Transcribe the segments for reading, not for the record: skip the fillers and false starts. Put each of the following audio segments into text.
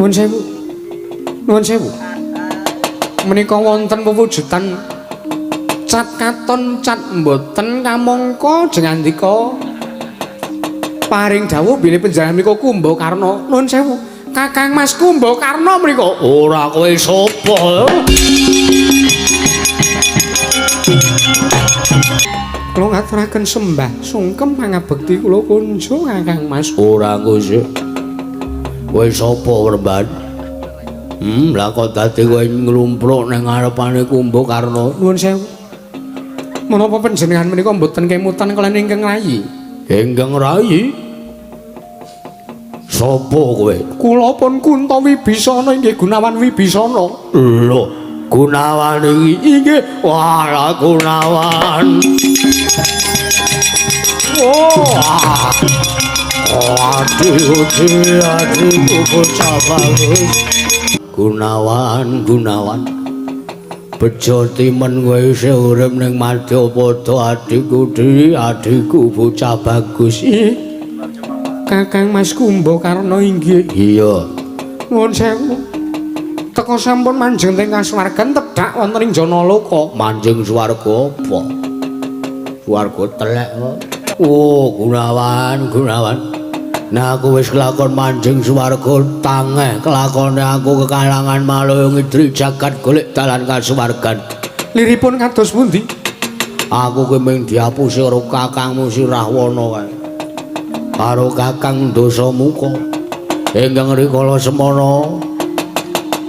Nuwun sewu. Nuwun sewu. Menika wonten pewujudan cat katon cat mboten kamangka jengandika paring dawuh bilih panjenengan menika Kumbakarna. Nuwun sewu. Kakang Mas Kumbakarna menika. Ora kowe sapa? Kula ngaturaken sembah sungkem pangabekti kula kunjung Kakang Mas. Ora kowe. Kowe sapa, Werban? Lah kok dadi kowe nglumpruk ning ngarepane Kumbakarna? Nuwun sewu. Menapa panjenengan menika mboten kemutan kaliyan ingkang rayi? Ingkang rayi? Sapa kowe? Kula pun Kunta Wibisana inggih Gunawan Wibisana. Lho, Gunawan iki inggih. Wah, Gunawan. Wah. Aduh, aduh, bocah bagus. Gunawan, Gunawan. Bejo timen kowe isih urip ning Madyapada adikku dhewe, adikku bocah bagus. Kakang Mas Kumbakarna inggih. Iya. Nuwun sewu. Teka sampun manjing teng kasuwargan tedhak wonten ing Janaloka. Manjing swarga apa? Swarga telek kok. Oh, Gunawan, Gunawan. Nah, aku wis kelakon manjing swarga tangeh kelakone aku kekalangan malaya ngidri jagat golek dalan kasuwargan. Liripun kados pundi? Aku ki mung diapusi karo kakangmu si Rahwana kae. Karo Kakang Dasamuka. Ingkang rikala semana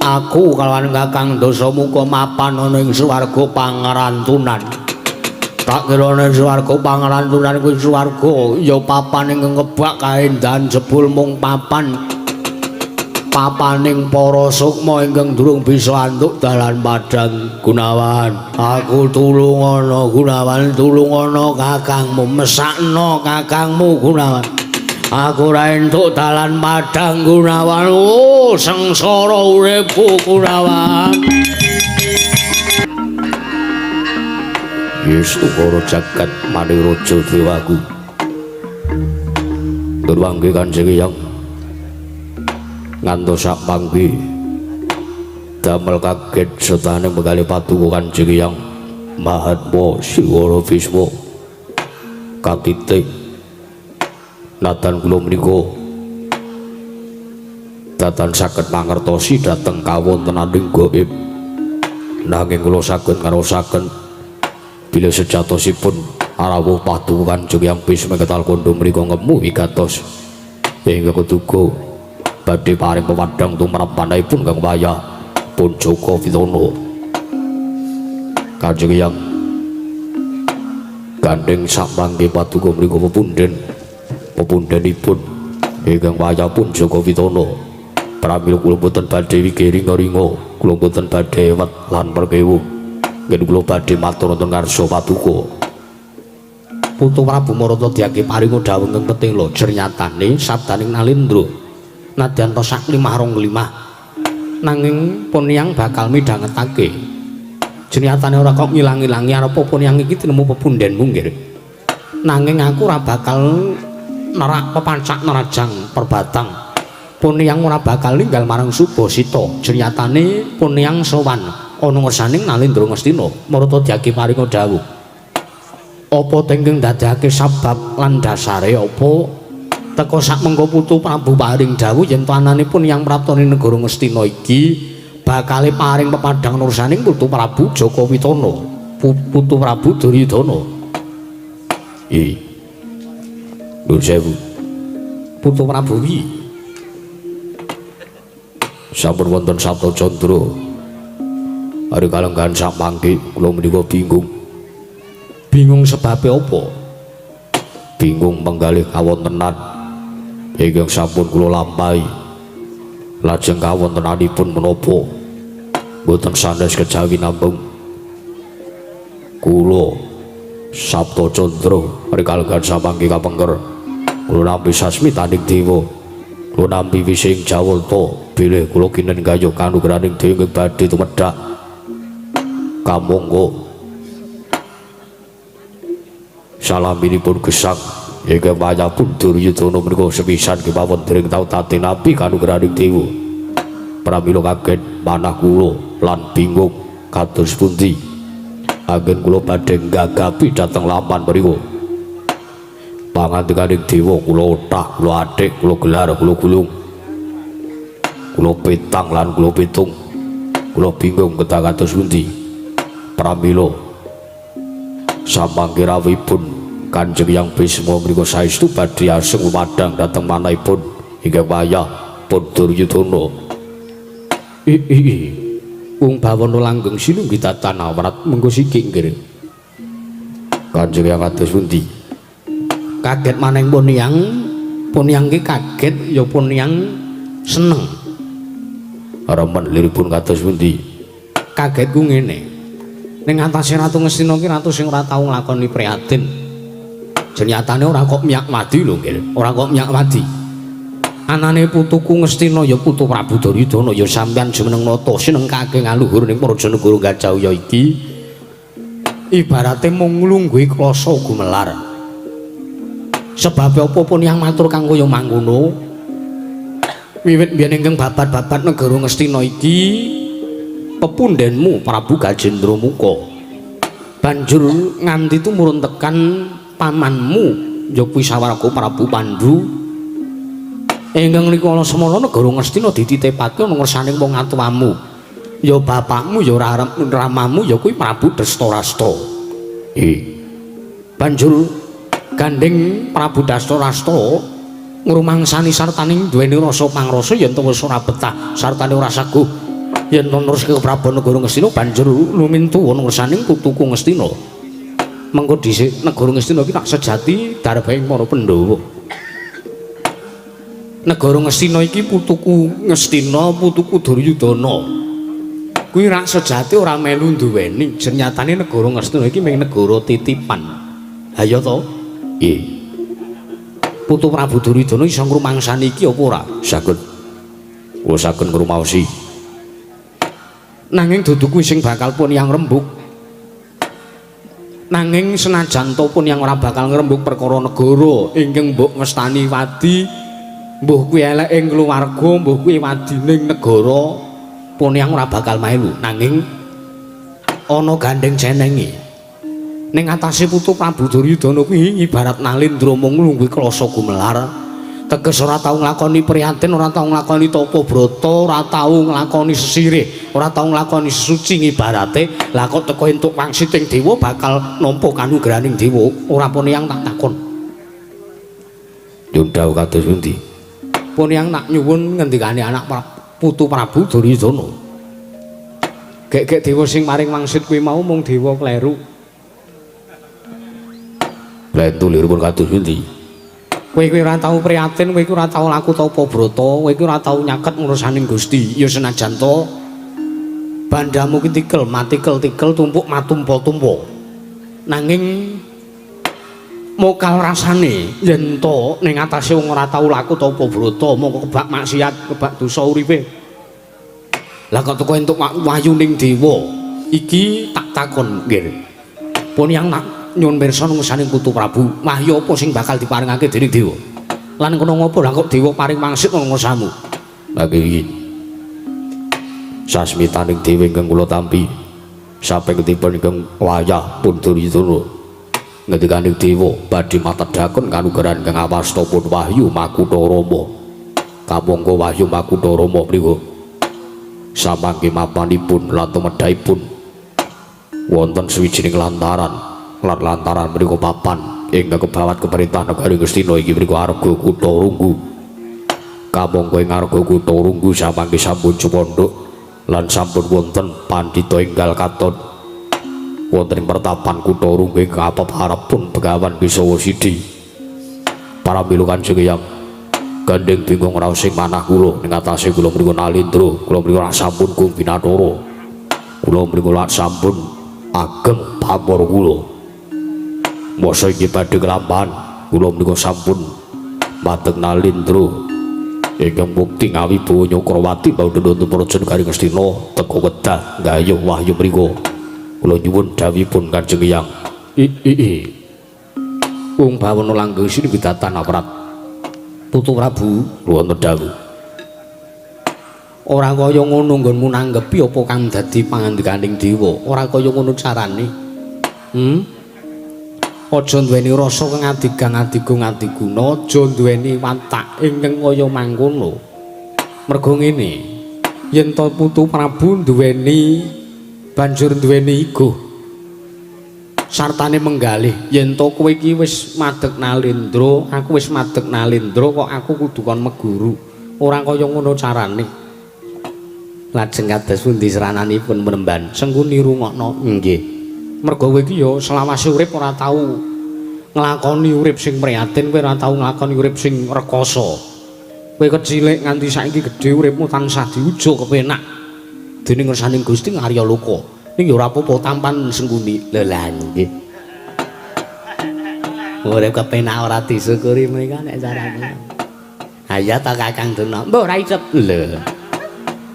aku kalawan Kakang Dasamuka mapan ana ing swarga pangarantunan. Tak kirane swarga pangarantunan kuwi swarga ya papan ingkang kebak kaendahan jebul mung papan papaning para sukma ingkang durung bisa antuk dalan padhang. Gunawan, aku tulungana Gunawan, tulungana kakangmu, mesakno kakangmu Gunawan. Aku ora entuk dalan padhang Gunawan. Oh, sengsara uripku Gunawan. Yes, ukara jagat maniraja dewaku. Nurwangge Kanjeng Hyang ngantos sak mangke damel kaget setane megali paduka Kanjeng Hyang Mahatma Siwara Bisma katitik natan kula menika datan saged mangertosi dhateng kawontenaning gaib nanging kula saged ngraosaken bilih sejatosipun arawuh paduka Kanjeng Hyang Bisma ketal kondo mriku ngemu wigatos hingga keduga badhe paring pepadhang tumrap panahipun kang wayah pun Joko Witono. Kanjeng Hyang gandheng sak mangke paduka mriku pepundhen pepundhenipun ingkang wayah pun Joko Witono. Pramila kula boten badhe wigiri ringa, kula boten badhe ewet lan perkewu. Nggih kula badhe matur wonten ngarsa paduka. Putu Prabu Marata diake paringa dawuh ingkang petela jernyatane sabdaning Nalendra nadyan ta sak limah rong limah nanging pun yang bakal midhangetake. Jernyatane ora kok ngilang-ilangi arep pun yang iki tinemu pepundhenmu nggih. Nanging aku ora bakal nerak pepancak nerajang perbatang. Pun yang ora bakal ninggal marang Subasita. Jernyatane pun yang sowan ana ngersaning Nalendra Ngastina. Marata diake paringa dawuh. Apa tengking dadekake sabab lan dasare apa teka sak mengko putu Prabu paring dawuh yen ananipun yang praptane negara Ngastina iki bakale paring pepadhang nursaning putu Prabu Joko Witono, putu Prabu Duryudana. I. Nuwun sewu. Putu Prabu wi. Sampun wonten Sabta Candra. Ari kalenggahan sak mangke kula menika bingung. Bingung sebabe apa? Bingung menggalih kawontenan ingkang sampun kula lampahi. Lajeng kawontenanipun menapa? Mboten sanes kejawi namung kula Sabta Candra rikalenggahan samangke kapengker. Kula nampi sasmitaning dewa. Kula nampi wising jawata bilih kula kinen gayuh kanugrahaning dewa ingkang badhe tumedhak. Kamangka salaminipun gesang ingkang wayah pun Duryudana menika sepisan kemawon dereng tau tate nampi kanugrahaning dewa. Pramila kaget manah kula lan bingung kados pundi anggen kula badhe nggagapi dhateng laman mriku. Pangandikaning dewa kula othah, kula athik, kula gelar, kula gulung, kula petang lan kula pitung. Kula bingung kedah kados pundi. Pramila samangke rawuhipun Kanjeng Hyang Bisma mriku saestu badhe aseng lumadhang dhateng manahipun ingkang wayah pun Duryudana. I Wong bawana langgeng sinunggi datan awrat mengko sikik nggih. Kanjeng Hyang kados pundi? Kaget maneng pun yang ki kaget ya pun yang seneng. Remen liripun kados pundi? Kagetku ngene. Ning atase Ratu Ngastina ki ratu sing ora tau nglakoni prihatin. Jenyatane ora kok miyak wadi lho nggih. Ora kok miyak wadi. Anane putuku Ngastina ya putu Prabu Duryudana ya sampeyan jumeneng nata sinengkake ngaluhur ning praja negara Gajah iki. Ibarate mung nglungguhi klasa gumelar. Sebabe apa pun yang matur kang kaya mangkono? Wiwit biyen ingkang babat-babat negara Ngastina iki pepundhenmu Prabu Gajendra Muka. Banjur nganti tumurun tekan pamanmu ya kuwi sawarga Prabu Pandu. Ingkang rikala semana negara Ngastina dititipake ana ngersaning wong atuwamu. Ya bapakmu ya ramamu ya kuwi Prabu Destarasta. Banjur gandeng Prabu Destarasta ngrumangsani sartaning duweni rasa pangrasa yen to wis ora betah sartane ora saguh yen to neruske Prabu negara Ngastina banjur lumintu ana ngersaning putuku Ngastina. Mengko dhisik negara Ngastina iki tak sejati darbaing para Pandhawa. Negara Ngastina iki putuku Ngastina, putuku Duryudana. Kuwi rak sejati ora melu duweni. Jenyatane negara Ngastina iki mung negara titipan. Ha iya to? Nggih. Putu Prabu Duryudana iso ngrumangsani iki apa ora? Saged. Kula saged ngrumaosi. Nanging dudu kuwi sing bakal pun yang rembug. Nanging senajan to pun yang ora bakal ngrembug perkara negara ingkang mbok wastani wadi, mbuh kuwi elek ing keluarga, mbuh kuwi wadining negara, pun yang ora bakal melu. Nanging ana gandeng cenenge. Ning atase putu Prabu Duryudana kuwi ibarat nalindra mung nglungguhi klasa gumelar. Teges ora tau nglakoni prihatin, ora tau nglakoni tapa brata, ora tau nglakoni sesirih, ora tau nglakoni sesuci ngibarate. Lah kok teko entuk wangsiting dewa bakal nampa kanugrahaning dewa. Ora pun yang tak takon. Nyuwun dawuh kados pundi? Pun yang tak nyuwun ngendikane anak putu Prabu Duryudana. Gek-gek dewa sing maring wangsit kuwi mau mung dewa kleru. Lentu liripun kados pundi? Kowe kuwi ora tau prihatin, kowe kuwi ora tau laku tapa brata, kowe kuwi ora tau nyaket ngurusaning Gusti. Ya senajan to bandamu ki tikel, matikel-tikel, tumpuk matumpa-tumpa. Nanging mokal rasane yen to ning atase wong ora tau laku tapa brata, mongko kebak maksiat, kebak dosa uripe. Lah kok teko entuk wahyuning dewa iki tak takon nggih. Pun yang nak nyuwun pirsa nungsaning putu Prabu, wahyu apa sing bakal diparingake dening dewa? Lan kono ngopo lah kok dewa paring wangsit nang ngersamu? Lah iki sasmitaning dewa ingkang kula tampi sapengtipun ingkang wayah pun Duryudana ngendikaning dewa badhe matedhaken kanugrahan ingkang awasta pun wahyu Makutha Rama. Kamangka wahyu Makutha Rama mriku samangke mapanipun lan tumedhahipun wonten sawijining lantaran lan lantaran mriku papan ingkang kebawat keperintah negari Ngastina iki mriku arga kutha Runggu. Kamangka ing arga kutha Runggu samangke sampun cupondhok lan sampun wonten pandhita enggal katon wonten ing pertapan kutha Runggu ingkang apeparepun Begawan Kesawa Sidi. Pramila Kanjeng Hyang gandeng bingung raos sing manah kula ning atase kula mriku nalindra, kula mriku rak sampun kung binathara, kula mriku lak sampun ageng pamor kula. Masa iki badhe kelampahan kula menika sampun mateng nalindra ingkang bukti ngawibawa Nyakrawati baudha wonten praja negari Ngastina teka kedah nggayuh wahyu mriku. Kula nyuwun dhawuhipun Kanjeng Hyang. I Wong bawana langgeng sini widatan awrat. Putu Prabu wonten dawuh. Ora kaya ngono nggonmu nanggepi apa kang dadi pangandikaning dewa. Ora kaya ngono carane. Aja duweni rasa kang adigang adigung adiguna, aja duweni watak ingkang kaya mangkono. Mergo ngene, yen to Putu Prabu duweni banjur duweni iguh sartane menggalih, yen to kowe iki wis madeg nalendra, aku wis madeg nalendra kok aku kudu kon meguru. Ora kaya ngono carane. Lajeng kados pundi srananipun Mremban? Sengkuni rungokno. Nggih. Mergo kowe iki ya selawase urip ora tau nglakoni urip sing prihatin, kowe ora tau nglakoni urip sing rekoso. Kowe kecilik nganti saiki gedhe uripmu tansah diujuk kepenak dening ngersaning Gusti Arya Loka. Ning ya ora apa-apa tampan Sengkuni. Lha lha nggih. Urip kepenak ora disyukuri menika nek carane. Ha iya ta Kakang Durna. Mbah ora icep. Lho.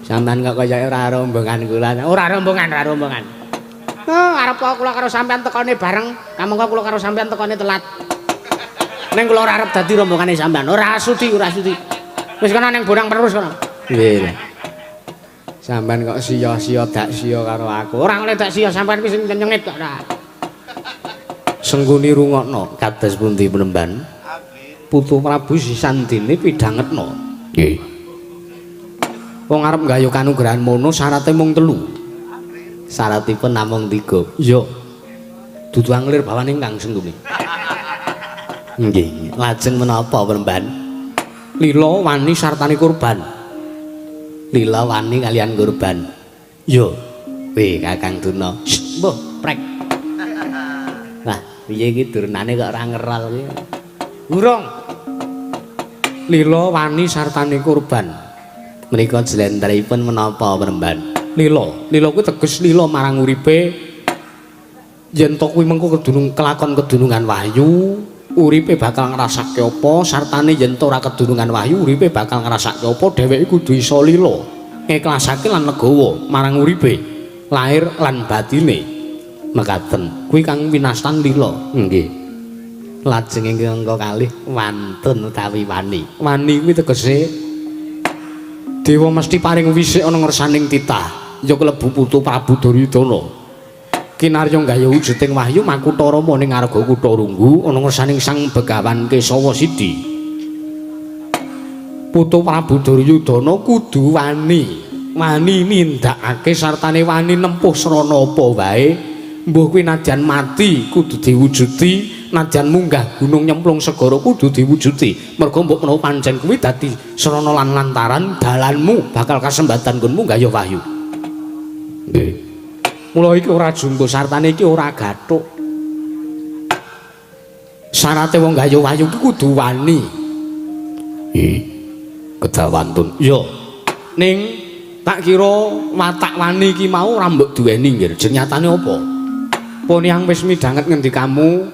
Sampeyan kok kaya ora rombongan kula. Ora rombongan, ora rombongan. Oh, arep kula karo sampeyan tekone bareng, kamangka kula karo sampeyan tekone telat. Ning kula ora arep dadi rombongane sampeyan. Ora sudi, ora sudi. Wis kono ning bonang terus kono. Nggih. Sampeyan kok sia-sia dak sia karo aku. Ora oleh dak sia, sampeyan kuwi sing nyengit kok ora. Sengkuni rungokno kados pundi Mremban? Putu Prabu sisandene pidhangetna. Nggih. Wong arep nggayuh kanugrahan mono syarate mung 3. Syaratipun namung 3. Iya. Dudu anglir bawane Kang Sengkuni. Nggih. Lajeng menapa Mremban? Lila wani sartane kurban. Lila wani kalian kurban. Iya. Weh Kakang Durna. Mbah, prek. Wah, piye iki durnane kok ora ngerol iki? Urung. Lila wani sartane kurban. Menika jlentrehipun menapa Mremban? Lila, lila kuwi teges lila marang uripe. Yen to kuwi mengko kedunung kelakon kedunungan wahyu, uripe bakal ngrasake apa, sartane yen to ora kedunungan wahyu, uripe bakal ngrasake apa, dheweke kudu iso lila, ngiklasake lan legawa marang uripe, lahir lan batine. Mekaten. Kuwi kang winastan lila. Nggih. Lajeng ingkang angka kalih wantun utawi wani. Wani kuwi tegese dewa mesti paring wisik ana ngersaning titah. Ya klebu Putu Prabu Duryudana. Kinarya nggayuh wujuding wahyu makutha Rama ning ngarga kutha Runggu ana ngersaning Sang Begawan Kesawa Sidi. Putu Prabu Duryudana kudu wani, wani nindakake sartane wani nempuh srana apa wae. Mbuh kuwi nadyan mati kudu diwujudi, nadyan munggah gunung nyemplung segara kudu diwujudi. Merga mbok menawa pancen kuwi dadi srana lan lantaran dalanmu bakal kasembatan nggonmu nggayuh wahyu. Nggih. Mula iki ora jumbo sartane iki ora gathuk. Syarate wong nggayuh wahyu iki kudu wani. Nggih. Kedah wantun. Iya. Ning tak kira watak wani iki mau ora mbok duweni nggih. Nyatane apa? Poniang wis midhanget ngendikamu,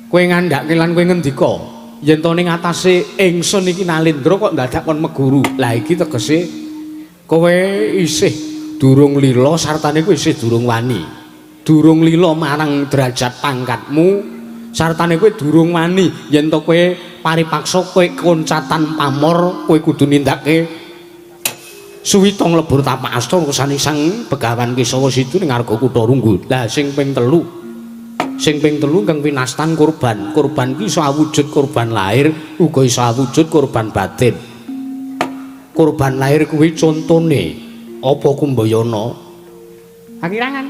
kowe ngandhake lan kowe ngendika yen to ning atase ingsun iki Nalendra kok ndadak kon meguru. Lah iki tegese kowe isih durung lila sartane kowe isih durung wani. Durung lila marang derajat pangkatmu sartane kowe durung wani yen to kowe paripaksa kowe koncatan pamor kowe kudu nindakake suwita nglebur tapak asta ngersani Sang Begawan Kesawa Situ ning ngarga kutha Runggu. Lah sing ping 3. Sing ping 3 kang winastan kurban. Kurban ki iso awujud kurban lahir, uga iso awujud kurban batin. Kurban lahir kuwi contone apa Kumbayana? Akirangan.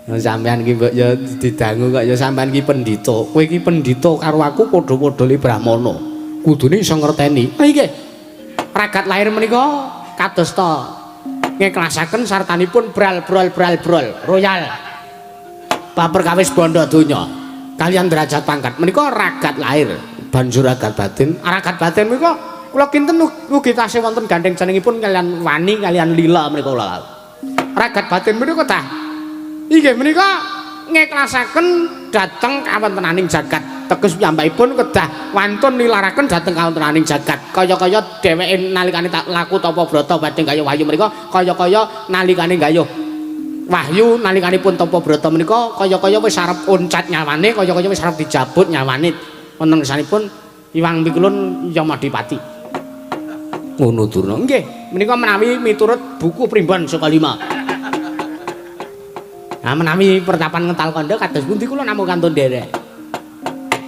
Sampeyan ki mbok ya didangu kok ya sampeyan ki pendhita. Kowe ki pendhita karo aku padha-padha le brahmana. Kudune iso ngerteni. Ha iki ragat lahir menika kadosta ngeklasaken sartanipun bral brol bral brol royal paperkawis bondo donya kalian derajat pangkat menika ragat lahir banjur ragat batin. Ragat batin menika kula kinten ugi tasih wonten gandeng jenengipun kalian wani kalian lila menika kula. Ragat batin menika tah inggih menika ngeklasaken dhateng kawontenaning jagat. Teges piyambakipun kedah wantun nilaraken dhateng kawontenaning jagat. Kaya-kaya dheweke nalikane tak laku tapa brata badhe gayuh wahyu menika kaya-kaya nalikane gayuh wahyu nalikanipun tapa brata menika kaya-kaya wis arep oncat nyawane, kaya-kaya wis arep dijabut nyawane. Wonten kesanipun Iwang Pikulun Yamadipati. Ngono Durna. Nggih, menika menawi miturut buku Primbon Saka 5. Nah, menawi pertapan Ngental Kandha kados pundi kula namung kantun nderek.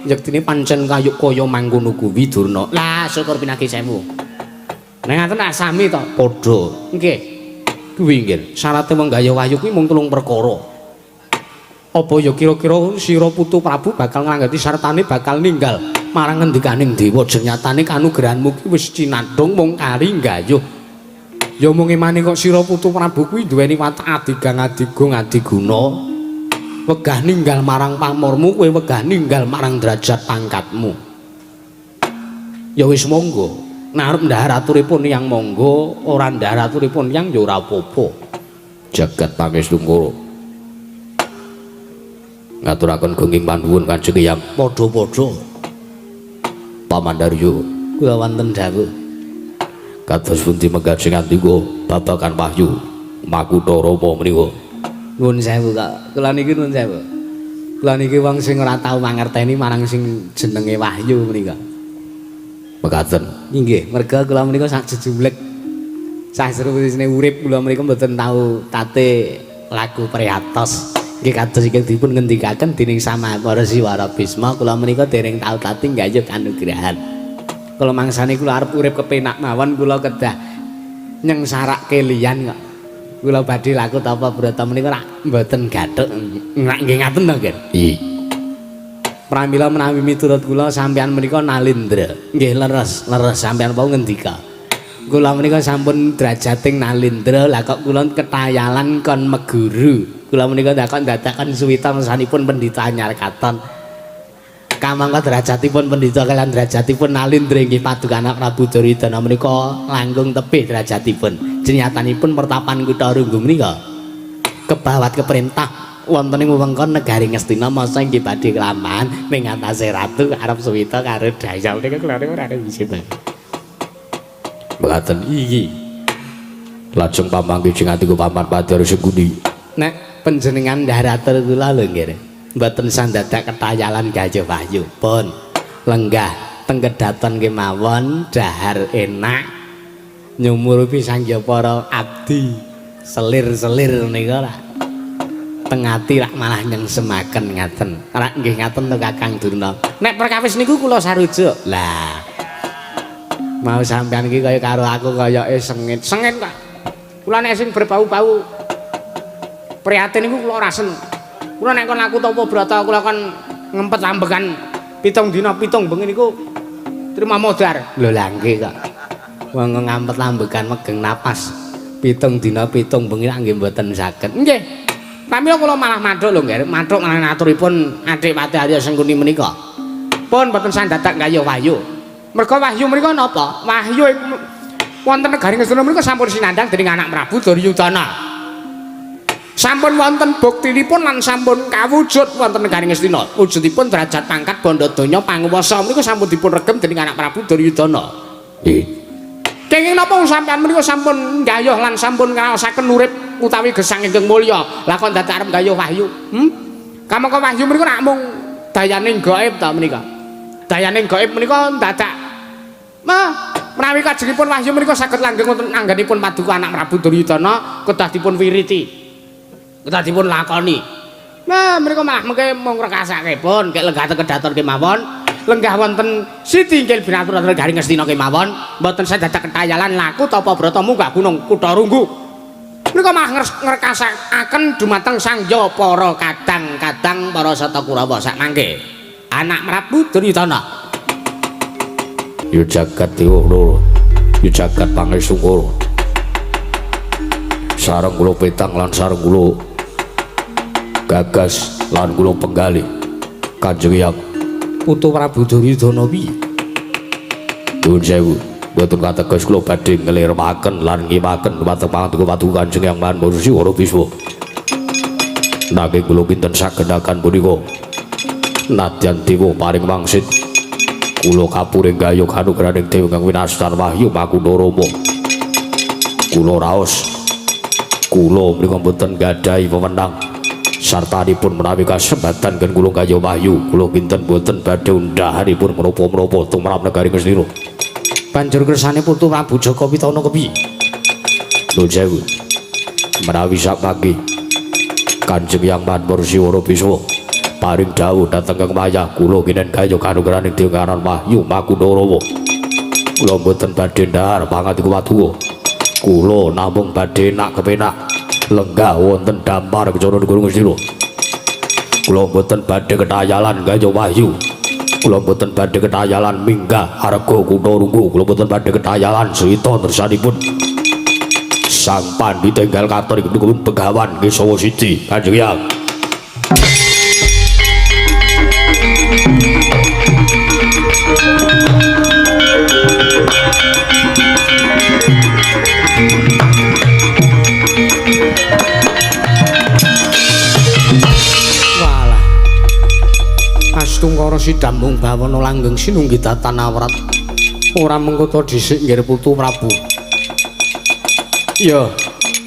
Yektine pancen kayuk kaya mangkono kuwi Durna. Lah syukur pinagi sewu. Nek ngaten nak sami to, padha. Nggih. Kuwi nggih, syarate wong gayuh wahyu kuwi mung telung perkara. Apa ya kira-kira sira putu Prabu bakal nglanggati sartane bakal ninggal marang ngendikaning dewa jenyatane kanugrahanmu ki wis cinadhong mung kari nggayuh. Ya mung emane kok sira putu Prabu kuwi duweni watak adigang adigung adiguna. Wegah ninggal marang pamormu, kowe wegah ninggal marang derajat pangkatmu. Ya wis monggo. Nek arep ndhahar aturipun yang monggo, ora ndhahar aturipun yang ya ora apa-apa. Jagat pangestu ngoro. Ngaturaken gunging panuwun Kanjeng Hyang. Padha-padha. Paman Daryo, kula wonten dawuh. Kados pundi mengkat sing andika babagan wahyu Makutha Rama menika? Nuwun sewu kok. Kula niki nuwun sewu. Kula niki wong sing ora tau mangerteni marang sing jenenge wahyu menika. Mekaten. Inggih, merga kula menika sak jejumlek sasrusine urip kula menika mboten tau tate laku priatos. Nggih kados ingkang dipun ngendikaken dening Sama Resi Warabisma kula menika dereng tau tate nggayuh kanugrahan. Kula mangsane kula arep urip kepenak mawon kula kedah nyengsarake liyan kok. Kula badhe laku tapa brata menika rak mboten gathuk. Rak nggih ngaten to, Nggih? Iya. Pramila menawi miturut kula sampeyan menika nalindra. Nggih leres, leres sampeyan wau ngendika. Kula menika sampun drajating nalindra, lah kok kula ketayalan kon meguru. Kula menika ndakon dadakan suwita mesanipun pendhita anyar katon. Kamangka derajatipun pendhita kaliyan derajatipun nalindra inggih paduka anak Prabu Duryudana menika langkung tebih derajatipun. Jenyatanipun pertapan kutha Runggu menika kebawat keperintah wonten ing wewengkon negari Ngastina masa inggih badhe kelampahan ning atase ratu arep suwita karo daya menika kula ora bisa. Mekaten iki. Lajeng pamanggih sing atiku Paman Padar Sengkuni. Nek panjenengan ndharatur kula lho nggih. Mboten sandadak ketayalan gayuh wahyu pun lenggah teng kedaton kemawon dahar enak nyumurupi sangya para abdi selir-selir nika rak teng ati rak malah nyengsemaken ngaten rak nggih ngaten to Kakang Durna. Nek perkawis niku kula sarujuk. Lah mau sampean iki kaya karo aku kayake sengit. Sengit kok. Kula nek sing berbau-bau prihatin niku kula ora seneng. Kula nek kon laku tapa brata kula kon ngempet ambekan 7 dina 7 bengi niku trima modar. Lho lha nggih kok. Wong ngampet ambekan megeng napas 7 dina 7 bengi lak nggih mboten saged. Nggih. Pramila kula malah mathuk lho nggih. Mathuk malah aturipun Adik Pati Arya Sengkuni menika. Pun mboten sandadak gayuh wahyu. Merga wahyu menika napa? Wahyu wonten negari Ngastina menika sampun sinandhang dening anak Prabu Duryudana. Sampun wonten buktinipun lan sampun kawujud wonten negari Ngastina. Wujudipun derajat pangkat bandha donya panguwasa menika sampun dipun regem dening anak Prabu Duryudana. Nggih. Kenging napa sampeyan menika sampun nggayuh lan sampun ngraosaken urip utawi gesang ingkang mulya. Lah kok dadak arep nggayuh wahyu? Kamangka wahyu menika rak mung dayaning gaib ta menika. Dayaning gaib menika dadak menawi kajengipun wahyu menika saged langgeng wonten anggenipun paduka anak Prabu Duryudana kedah dipun wiriti. Kedah dipun lakoni. Nah, menika malah mengke mung rekasake pun kek lenggah teng kedaton kemawon, lenggah wonten siti inggil binatur negari Ngastina kemawon, mboten sadadak ketayalan laku tapa brata munggah gunung Kutha Runggu. Menika malah ngrekasakaken dumateng sangya para kadang-kadang para sata Kurawa sak mangke. Anak Prabu Duryudana. Ya jagat dewa loro, ya jagat pangestu koro. Sareng kula petang lan sareng kula gagas lan kula penggalih Kanjeng Hyang Putu Prabu Duryudana piye? Nuwun sewu, mboten kateges kula badhe nglirmaken lan ngimaken dumateng pangandika paduka Kanjeng Hyang Maha Resi Warabiswa. Nanging kula kinten sagenakan punika nadyan dewa paring wangsit kula kapuring gayuh kanugrahaning dewa kang winastan wahyu Makutha Rama. Kula raos kula menika mboten gadhahi wewenang sartanipun menawi kasempatan gen kula gayuh wahyu kula kinten mboten badhe undhahanipun menapa-menapa tumrap negari Ngastina. Banjur kersane putu Prabu Jaka Pitana kepiye? Nuwun sewu. Menawi sakmangke Kanjeng Hyang Maha Wara Bisma paring dawuh dhateng Kang Mayah kula kinen gayuh kanugrahaning Dewa Wahyu Makundarawa. Kula mboten badhe ndhahar pangandika paduka. Kula namung badhe nak kepenak lenggah wonten dampar Kencana Negara Ngastina. Kula mboten badhe ketayalan gayuh wahyu. Kula mboten badhe ketayalan minggah arga kutha runggu. Kula mboten badhe ketayalan srita nersanipun Sang Pandhita enggal katon ing pun Begawan Kesawa Siji Kanjeng Hyang. Walah. Astungkara sidambung bawana langgeng sinunggi datan awrat. Ora mengko ta dhisik nggir putu Prabu. Ya,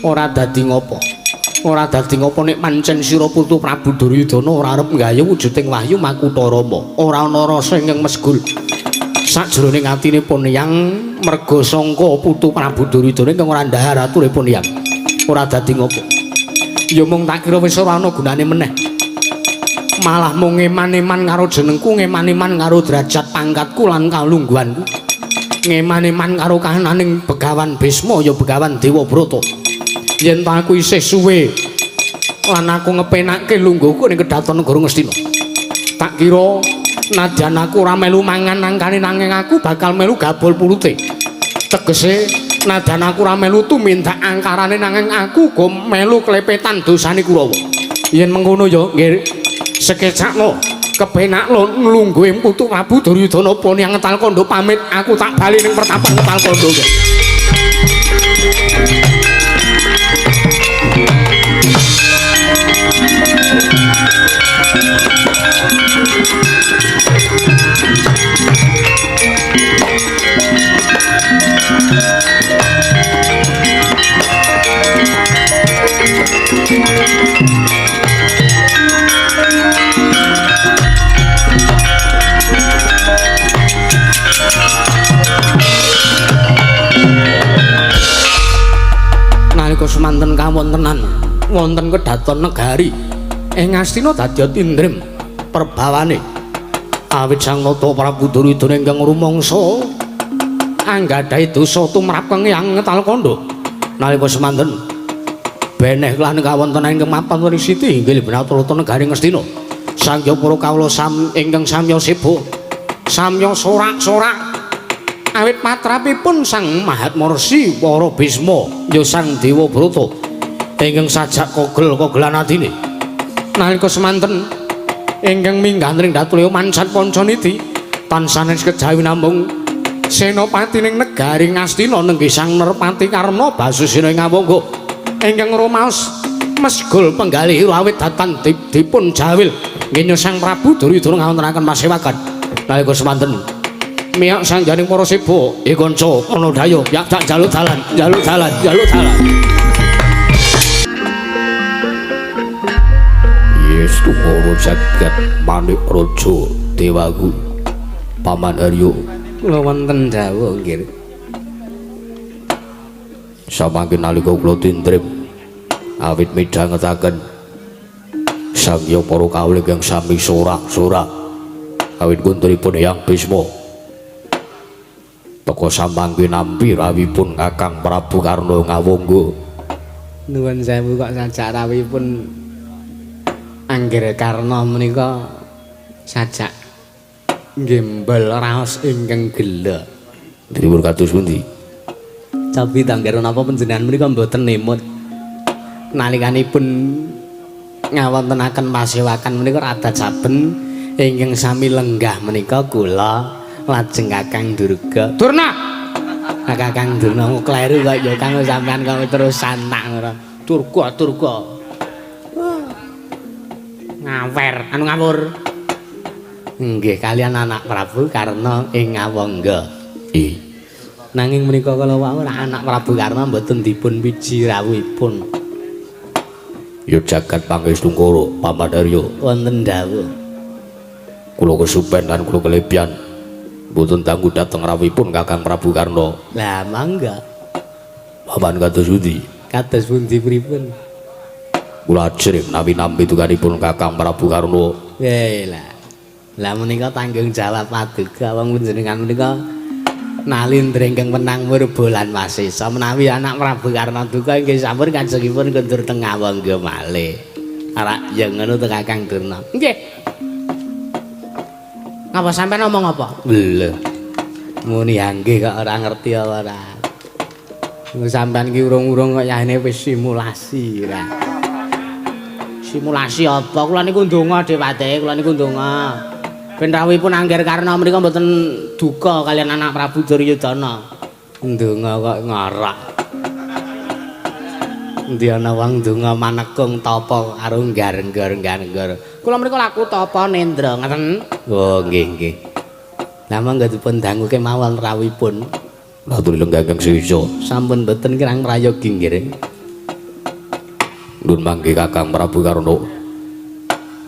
ora dadi ngopo. Ora dadi ngopo nek pancen sira putu Prabu Duryudana ora arep nggayuh wujuding wahyu Makutha Rama. Ora ana rasa ingkang mesgul. Sajroning atine pun yang merga sangka putu Prabu Duryudana ingkang ora ndhahar ature pun yang. Ora dadi ngopo. Ya mung tak kira wis ora ana gunane meneh. Malah mung ngeman-eman karo jenengku, ngeman-eman karo derajat pangkatku lan kalungguhanku. Ngeman-eman karo kahananing Begawan Bisma ya Begawan Dewabrata. Yen ta aku isih suwe lan aku ngepenake lungguhku ning kedaton negara Ngastina. Tak kira nadyan aku ora melu mangan angkane nanging aku bakal melu gabol pulute. Tegese nadyan aku ora melu tumindak angkarane nanging aku uga melu klepetan dosane Kurawa. Yen mengkono ya nggih sekecakno kepenakno nglungguhe putu Prabu Duryudana pun yang ngetal kondo pamit aku tak bali ning pertapan ngetal kondo. Nalika semanten kawontenan wonten kedaton negari ing Ngastina dadi tindrim perbawane awit Sang Nata Prabu Duryudana ingkang rumangsa anggadhahi dosa tumrap Kang Ngetal Kandha. Nalika semanten beneh lan kawontenan ingkang mapan wonten siti inggih Binatrata negari Ngastina. Sangya para kawula ingkang samya seba samya sorak-sorak awit patrapipun Sang Mahatma Resi Wara Bisma ya Sang Dewabrata ingkang sajak kogel-kogelan atine. Nalika semanten ingkang minggah ring Datulya mancat Pancaniti tansah kejawi namung senopati ning negari Ngastina nenggih Sang Nerpati Karna Basusena ing Awangga ingkang rumaos mesgul penggalih awit datan dipun jawil nggih Sang Prabu Duryudana ngawontenaken pasewakan. Nalika semanten miyak sangganing para seba e kanca ana daya yak tak jaluk dalan jaluk dalan jaluk dalan. Yes tungoro jagat manik raja dewaku Paman Aryo kula wonten dawuh nggih. Samangke nalika kula tindrim awit midhangetaken sangya para kawula ingkang sami sorak-sorak awit kunturipun Hyang Bisma teka samangke nampi rawuhipun Kakang Prabu Karna Ngawangga. Nuwun sewu kok sajak rawuhipun Anggir Karna menika sajak nggembel raos ingkang gela. Dipun kados pundi? Cobi tangger napa panjenengan menika mboten nemut nalikanipun ngawontenaken pasewakan menika rada saben ingkang sami lenggah menika kula lajeng Kakang Durga. Durna. Kakang Durna kleru kok ya Kang sampean kok terus santak ora. Durga Durga. Ngawer, anu ngawur. Nggih kalian anak Prabu Karna ing Ngawangga. Ih. Nanging menika kala wau anak Prabu Karna mboten dipun piji rawuhipun. Ya jagat pangestungkara Paman Arya wonten dawuh. Kula kesupen lan kula kelebihan Mboten dangu dhateng rawuhipun Kakang Prabu Karna. Lah mangga. Paman kados pundi? Kados pundi pripun? Kula ajrih menawi nampi tuganipun Kakang Prabu Karna. Lah. Lah menika tanggung jawab paduka wong panjenengan menika nalindra ingkang menang murba lan wasesa menawi anak Prabu Karna duka inggih sampun kanjengipun kundur teng Ngawangga malih. Arak ya ngono to Kakang Durna. Nggih. Ngapa sampean ngomong apa? Lho. Muni nggih kok ora ngerti apa ora. Sampean ki urung-urung kok yahene wis simulasi ora. Simulasi apa? Kula niku ndonga Dewate, kula niku ndonga. Ben rawuhipun Angger Karna menika mboten duka kalian anak Prabu Duryudana. Ndonga kok ngarak. Endi ana wong ndonga manekung tapa karo nggar-nggar. Kula menika laku tapa nendra ngoten. Oh nggih nggih. Lah monggo dipun dangu kemawon rawuhipun. Matur lenggah ingkang sisa. Sampun mboten kirang prayogi nggih. Nun mangke Kakang Prabu Karna.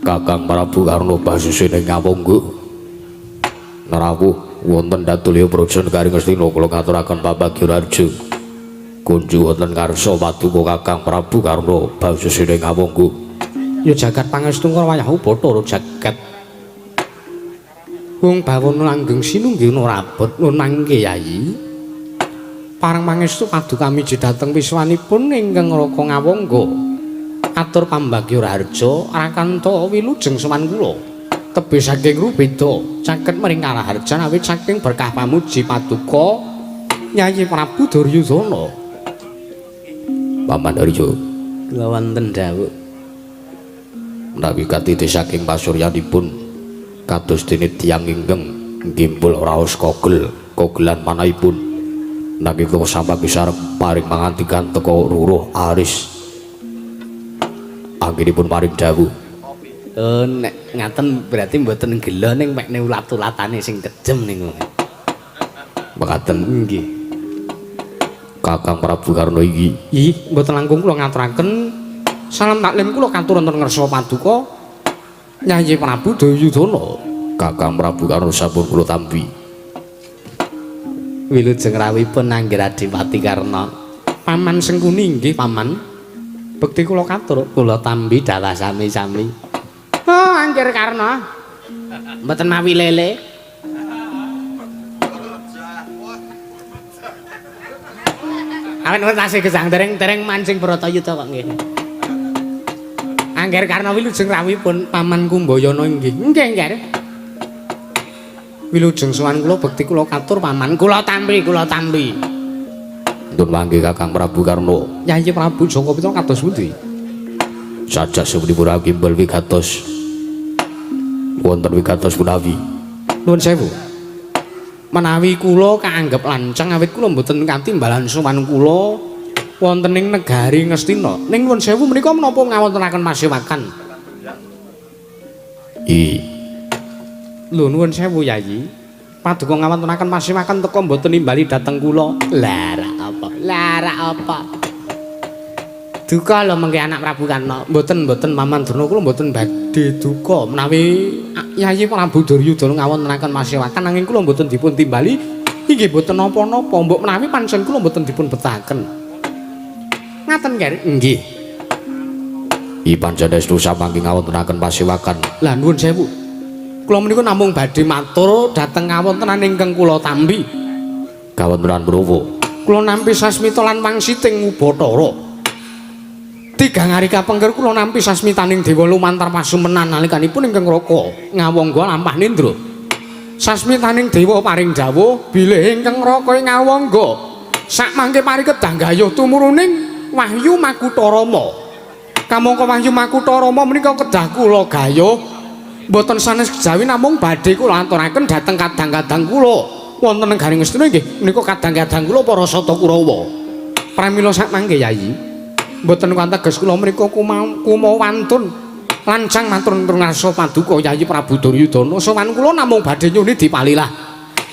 Kakang Prabu Karna basusene Ngawangga. Nrawuh wonten Datulya Praja Negari Ngastina kula ngaturaken pambagya raja. Kunju wonten ngarsa paduka Kakang Prabu Karna basusene Ngawangga. Ya jagat pangestu wayah Bathara jagat. Wong bawana langgeng sinunggih rabot nun mangke Yayi. Parang pangestu paduka miji dhateng wiswanipun ingkang Raka Ngawangga. Atur pambagya raharja rakanta wilujeng sowan kula. Tebih saking rubeda caket mring karaharjan awit saking berkah pamuji paduka Yayi Prabu Duryudana. Paman Arya kula wonten dawuh. Menawi katitih saking pasuryanipun kados dene tiyang ingkang ngimpul raos kogel kogelan manahipun nanging kula sampun sareng paring mangantikan teka ruruh aris anggenipun paring dawuh. Oh nek ngaten berarti mboten gela ning mekne ulat-ulatane sing kejem niku. Mekaten nggih. Kakang Prabu Karna iki. Ih, mboten langkung kula ngaturaken salam taklim kula katur wonten ngarsa paduka Yayi Prabu Duryudana. Kakang Prabu Karna sampun kula tampi. Wilujeng rawuhipun Angger Adipati Karna. Paman Sengkuni nggih, Paman. Bekti kula katur, kula tampi dalah sami-sami. Oh, Angger Karna. Mboten mawi lele. Awet wis tasih gesang dereng-dereng mancing Bratayuda kok nggih. Angger Karna wilujeng rawuhipun Paman Kumbayana nggih. Nggih, Ngger. Wilujeng sowan kula bekti kula katur Paman. Kula tampi, kula tampi. Nun mangke Kakang Prabu Karna. Yayi Prabu Jaka Pitra kados pundi? Sajak sapunipun akimbal wigatos. Wonten wigatos punawi. Nuwun sewu. Menawi kula kaanggep lancang awit kula mboten katimbalan sowan kula wonten ing negari Ngastina. Ning nuwun sewu menika menapa ngawontenaken masewakan? I. Lho nuwun sewu Yayi. Paduka ngawontenaken masewakan teka mboten nimbali dhateng kula. Lah rak apa? Lah rak apa? Duka lho mengke anak Prabu Karna. Mboten Paman Durna kula mboten badhe duka menawi Yayi Prabu Duryudana ngawontenaken masewakan nanging kula mboten dipun timbali inggih mboten napa-napa mbok menawi pancen kula mboten dipun betaken. Ngaten Nger? Nggih. I panjenengan samangke ngawontenaken pasewakan. Lah nuwun sewu. Kula menika namung badhe matur dhateng kawontenan ingkang kula tampi. Kawontenan menapa? Kula nampi sasmita lan wangsiting Ubathara. Tigang hari kapengker kula nampi sasmitaning dewa lumantar pasumenan nalikanipun ingkang Raka Ngawangga lampah nindra. Sasmitaning dewa paring dawuh bilih ingkang Raka Ngawangga sakmangke pari kedah gayuh tumuruning Wahyu Makutha Rama. Kamangka Wahyu Makutha Rama menika kedah kula gayuh mboten sanes kejawi namung badhe kula aturaken dhateng kadang-kadang kula wonten negari Ngastina inggih menika kadang-kadang kula para Sata Kurawa. Pramila sakmangke Yayi mboten kanteges kula mriku kumawantun lancang matur ngarsa paduka Yayi Prabu Duryudana sowan kula namung badhe nyuni dipalilah.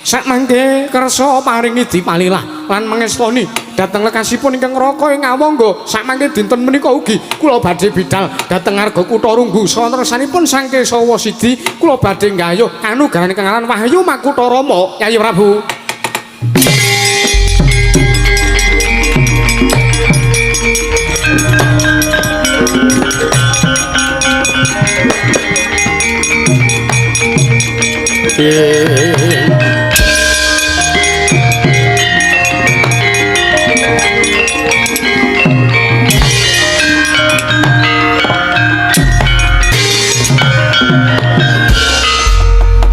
Sakmangke kersa paringi dipalilah lan mangestoni dhateng lekasipun ingkang Raka ing Ngawangga. Samangke dinten menika ugi kula badhe bidal dhateng Arga Kutha Runggu. Sawantenipun Sang Kesawa Sidi kula badhe nggayuh kanugrahan ingkang aran Wahyu Makutha Rama Yayi Prabu.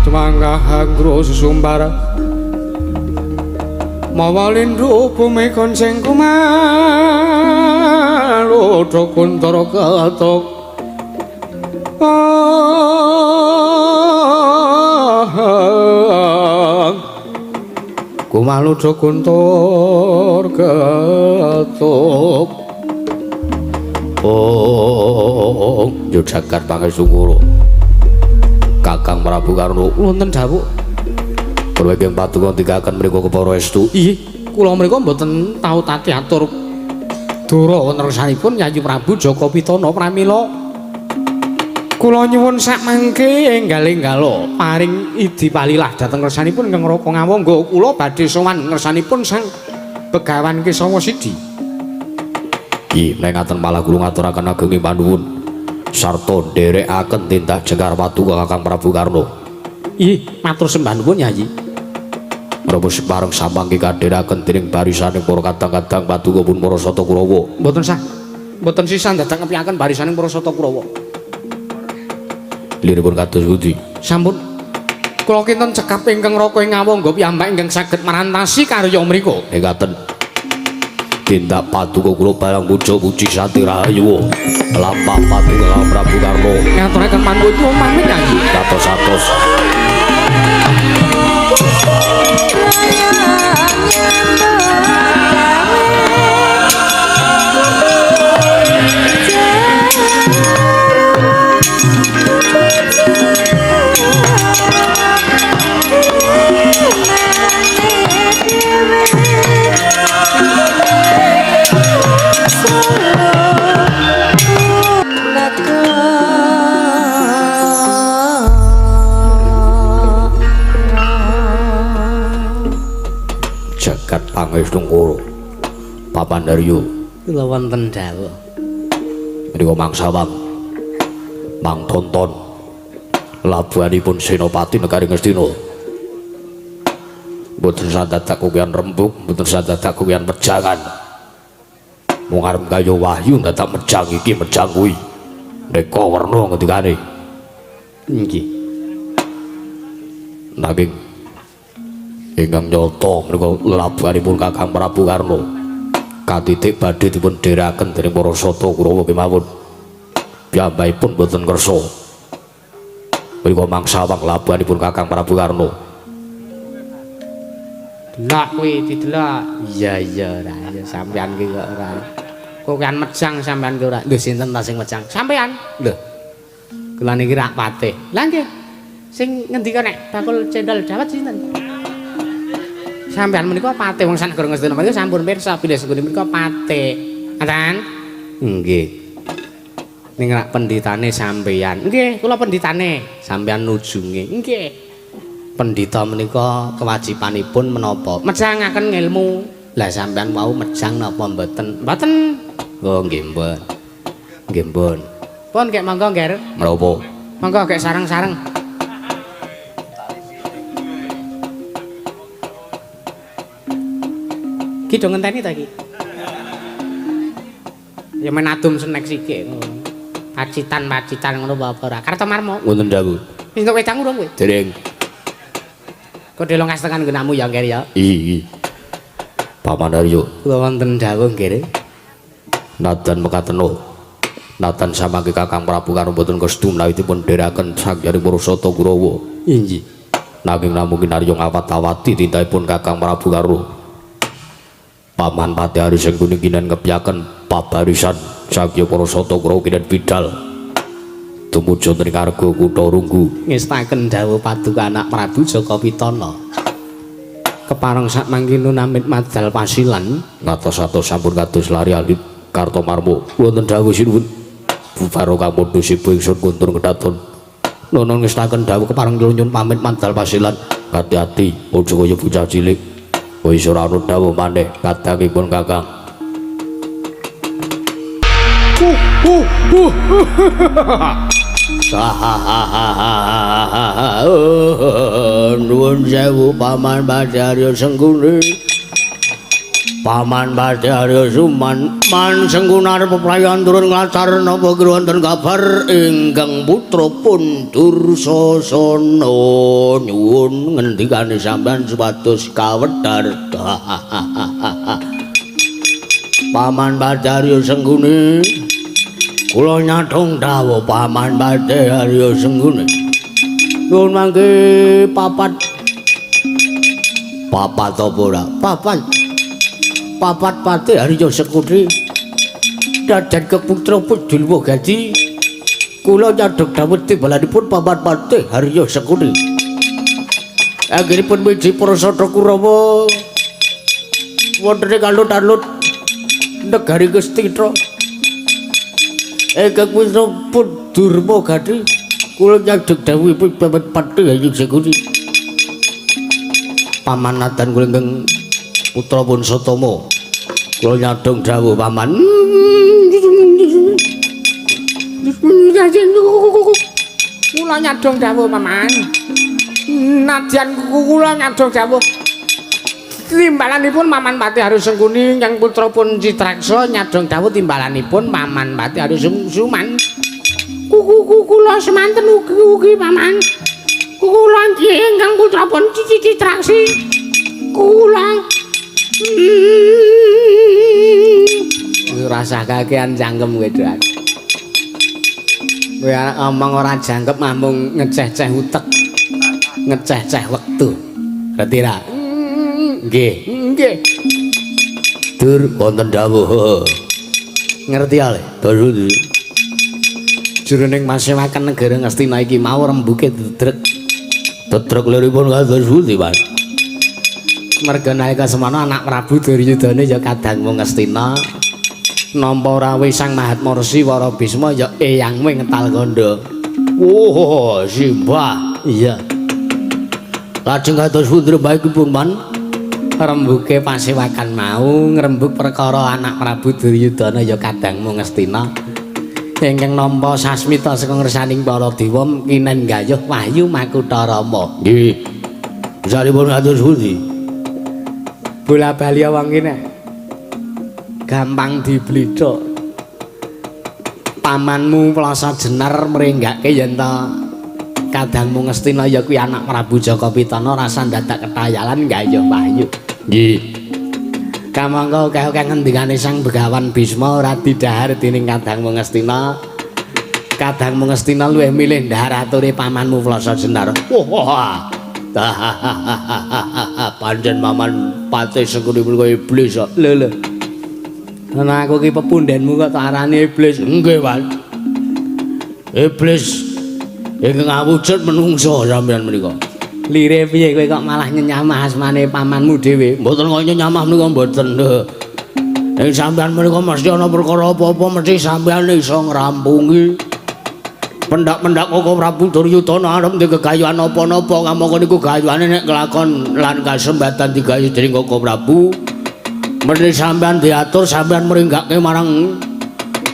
Tumangga hangro susumbara mawa lindhu bumi konceng kumalodha kuntara ketok. Kumalodha kuntur ketuk. Oh, yo jagat pangesungkara. Kakang Prabu Karna wonten dawuh. Kula ingkang paduka ndikaken mriku kepara estu. Inggih, kula mriku mboten tau tati atur dara wonten reksanipun Yayi Prabu Jaka Pitana pramila kula nyuwun sakmangke enggal-enggala paring idi palilah dhateng ngersanipun ingkang Raka Ngawangga. Kula badhe sowan ngersanipun Sang Begawan Kesawa Sidi. Nggih, nek ngaten malah kula ngaturaken agenging panuwun sarta nderekaken tindak jengkar paduka Kakang Prabu Karna. Nggih, matur sembah nuwun Yayi. Menapa separeng samangke kadheraken dening barisaning para kadang-kadang paduka pun para Sata Kurawa. Mboten sah. Mboten sisah dadak ngepiaken barisaning para Sata Kurawa. Liripun kados pundi? Sampun. Kula kinten cekap ingkang Raka ing Ngawangga piyambak ingkang saged marantasi karya mriku. Ngaten. Tindak paduka kula barang puja puji santi rahayu. Lampah paduka Kakang Prabu Karna. Ngaturaken panuwun pamit Yayi. Katos-atos. Jagat Pangestungkara Papandarya kula wonten dawuh. Menika mangsawang mang tonton labuhanipun Senopati Negari Ngastina. Mboten sadadak kuwian rembug, mboten sadadak kuwian mejangan. Mung arep kaya wahyu dadak mejang iki mejang kuwi. Neka werna ngendikane. Nggih. Nanging ingkang nyata menika labuhanipun Kakang Prabu Karna katitik badhe dipun dheraken dening para Sata Kurawa kemawon. Piyambakipun boten kersa. Menika mangsawang labuhanipun Kakang Prabu Karna. Delok kuwi didelok. Iya iya ora ya sampean ki kok ora. Kok kan mejang sampean ki ora. Lho sinten ta sing mejang? Sampean. Lho. Kula niki rak patih. Lah nggih. Sing ngendika nek bakul cendol dawet sinten? Sampean menika patih wong sanegara Ngastina menika sampun pirsa bilih senggone menika patih. Ngaten? Nggih. Ning rak penditane sampean. Nggih, kula penditane. Sampean nujunge. Nggih. Pendita menika kewajibanipun menapa? Mejangaken ngilmu. Lah sampean wau mejang napa mboten? Mboten. Oh nggih mbon. Nggih mbon. Pun kek monggo ngger. Menapa? Monggo kek sareng-sareng. Ki do ngenteni ta iki? Ya men adum senek sithik ngono. Pacitan-pacitan ngono apa ora? Kartomarmo. Wonten dawuh. Wis entuk wedang urung kowe? Dereng. Kok delong kastengan nggenamu ya, Ngger ya? Iya. Paman Aryo. Kula wonten dawuh, Ngger. Nadan mekateno. Nadan samangke Kakang Prabu karo mboten kestu menawi dipun dheraken saking para Sata Kurawa. Inggih. Nanging namung kinarya ngawat-awati tindakipun Kakang Prabu karo Paman Pati Ari sing kuning kinen ngepyaken pabarisan saking para Sata Kurawa kinen bidal tumuju ing Arga Kutha Runggu. Ngestaken dawuh paduka anak Prabu Jaka Pitana. Kepareng sak mangkinu namit madal pasilan ngatos-atos sampun kados lari alit Kartomarmo. Wonten dawuh sinuwun. Bubaro kamundhu sibu ingsun kuntur kedaton. Nono ngestaken dawuh kepareng nyuwun pamit madal pasilan. Hati-hati aja kaya bocah cilik. Wis ora ana dawuh maneh kadangipun Kakang. Nuwun sewu Paman Badarya Sengkuni. Paman Badarya Suman, Man Sengkuni arep peprayan turun nglatar napa kira wonten kabar ingkang putra pun Dursasana. Nyuwun ngendikane sampean supados kawedhar. Paman Badarya Sengkuni, kula nyathung dawuh Paman Badarya Sengkuni. Nyuwun mangke papat. Papat apa ora? Papat. Papat Patih Arya Sengkuni dadan keputra Pujulwa Gadi. Kula nyadhong dawuh timbalanipun Paman Patih Arya Sengkuni. Anggenipun miji para Satha Kurawa wonten ing alun-alun negari Ngastina. Ingkang putra pun Durma Gadi, kula nyadhong dawuhipun Paman Patih Arya Sengkuni. Paman nadan kula ingkang putra pun Satama, kula nyadhong dawuh Paman. Kula nyadhong dawuh Paman. Nadyan kula nyadhong dawuh timbalanipun Paman Patih Arya Sengkuni ingkang putra pun Citraksa nyadhong dawuh timbalanipun Paman Patih Arya Suman. Kula semanten ugi Paman. Kula nggih ingkang putra pun Citraksi. Kula rasah kakean cangkem kowe, Drak. Kowe omong ora jangkep mamung ngeceh-ceh utek. Ngeceh-ceh wektu. Ngerti ra? Nggih. Nggih. Dur wonten dawuh. Ngerti ale? Terus jroning pasewakan negara Ngastina iki mau rembuke dedrek. Dedrek liripun kados pundi, Pak? Merga nalika semana anak Prabu Duryudana ya kadang mung Ngastina nampa rawuh Sang Mahatma Resi Wara Bisma ya eyangmu ngetal kandha. Oh, simbah. Iya. Lajeng kados pundi rembagipun, Man? Rembuke pasewakan mau ngrembug perkara anak Prabu Duryudana ya kadang mung Ngastina ingkang nampa sasmita saka ngersaning para dewa kinen gayuh wahyu makutha Rama. Nggih. Saripun kados pundi? Bola-bali wong kene gampang diblithuk. Pamanmu Plasa Jenar mrenggake yen ta kadangmu Ngastina ya kuwi anak Prabu Jaka Pitana rasa dadak ketayalan gayuh wahyu. Nggih. Kamangka akeh-akeh ngendikane Sang Begawan Bisma ora didhahar dening kadangmu Ngastina. Kadangmu Ngastina luwih milih ndhahar ature pamanmu Plasa Jenar. Wah. Pancen Paman Patih Sengkuni menika iblis kok. Lho lho. Ana aku ki pepundhenmu kok tak arani iblis. Nggih, Pak. Iblis ingkang awujud menungso sampeyan menika. Lire piye kowe kok malah nyenyamah asmane pamanmu dhewe? Mboten kok nyenyamah menika mboten. Ing sampeyan menika mesti ana perkara apa-apa mesti sampeyan iso ngrampungi. Pendak-pendak Koko Prabu Duryudana arep ndek gegayuhan apa-napa kamangka niku gayuhane nek kelakon lan kasembatan digayu dening Koko Prabu. Mesti sampeyan diatur sampeyan mringgake marang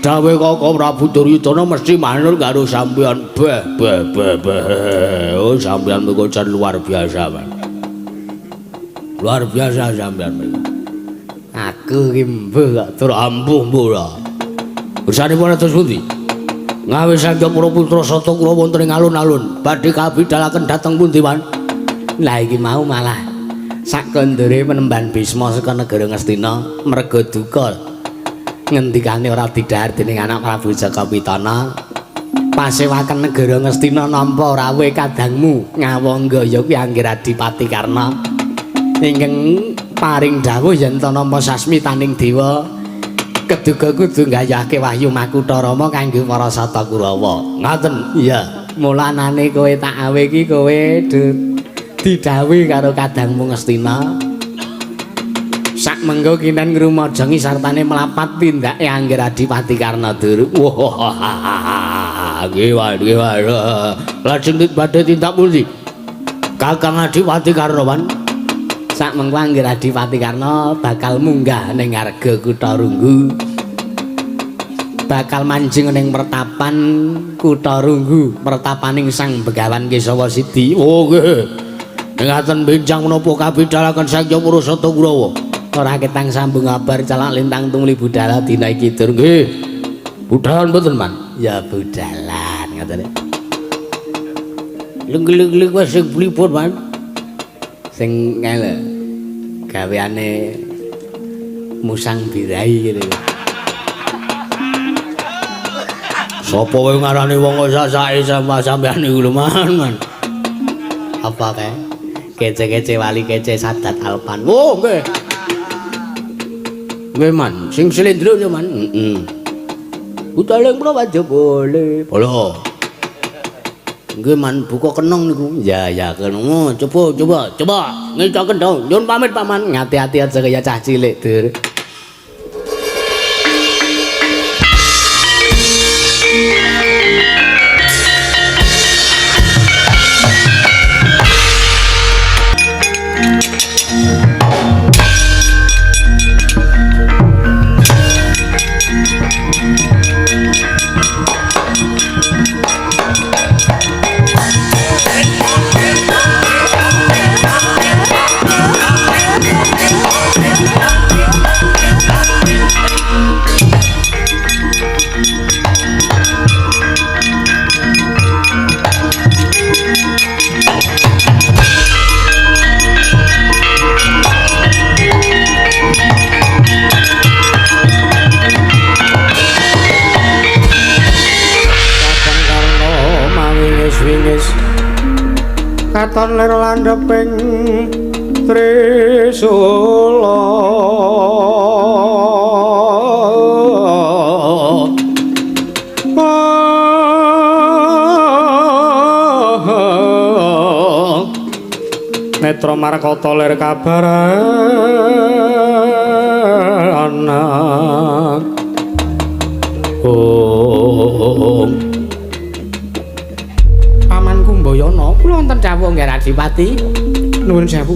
dawuh Koko Prabu Duryudana mesti manut karo sampeyan. Beh beh beh beh. Oh sampeyan menika jan luar biasa, Pak. Luar biasa sampeyan menika. Aku ki mbuh kok tur ampuh mbuh lah. Ursanipun atus pundi? Ngawis sangga para putra Sata Kurawa wonten ing alun-alun badhe kabidhalaken dhateng pundi, Pan? Lah iki mau malah sakondore penemban Bisma saka negara Ngastina merga duka ngendikane ora didhahar dening anak Prabu Jaka Pitana. Pasewakan negara Ngastina nampa rawuhe kadangmu ngawangga ya kuwi Angger Adipati Karna ingkang paring dawuh yen ta nampa sasmitaning dewa keduga kudu nggayuhake wahyu makutha Rama kanggo para Sata Kurawa. Ngaten. Iya, mulanane kowe tak awe iki kowe Didhawuhi karo Kadang Ngastina. Sak mengko kinen ngrumajangi sartane mlapat tindake Angger Adipati Karna Duru. Wah, nggih wae, nggih wae. Lajeng badhe tindak pundi? Kakang Adipati Karna, Wan. Sak mengko Angger Adipati Karna bakal munggah ning Arga Kutha Runggu. Bakal manjing ning pertapan Kutha Runggu, pertapaning Sang Begawan Kesawa Sidi. Oh nggih. Ngaten benjang menapa kabidalaken Sang Hyang Purusata Kurawa? Ora ketang sambung kabar calak lintang tumuli budala dina iki dur. Nggih. Budalan mboten, Man? Ya budalan ngoten. Leng-leng wis sing pripun, Man? Sing ngene gaweane musang birai ngene. Sapa wae ngarani wong kok sasake sama sampean niku lho, Man, Man. Apa kae? Kece-kece wali kece Sadat Alpan. Oh, nggih. Nggih, Man. Sing slendro yo, Man. Heeh. Budale menapa aja boleh. Lho. Nggih, Man, buka kenong niku. Ya, ya, kenong. Oh, coba, coba, coba. Ngecoken dong. Nyun pamit, Paman. Ngati-ati aja kaya cah cilik, Dur. Katon lir landheping trisula. Netra markata lir kabaran. Oh. Paman Kumbayana, kula wonten dawuh nggih Adipati. Nuwun sewu.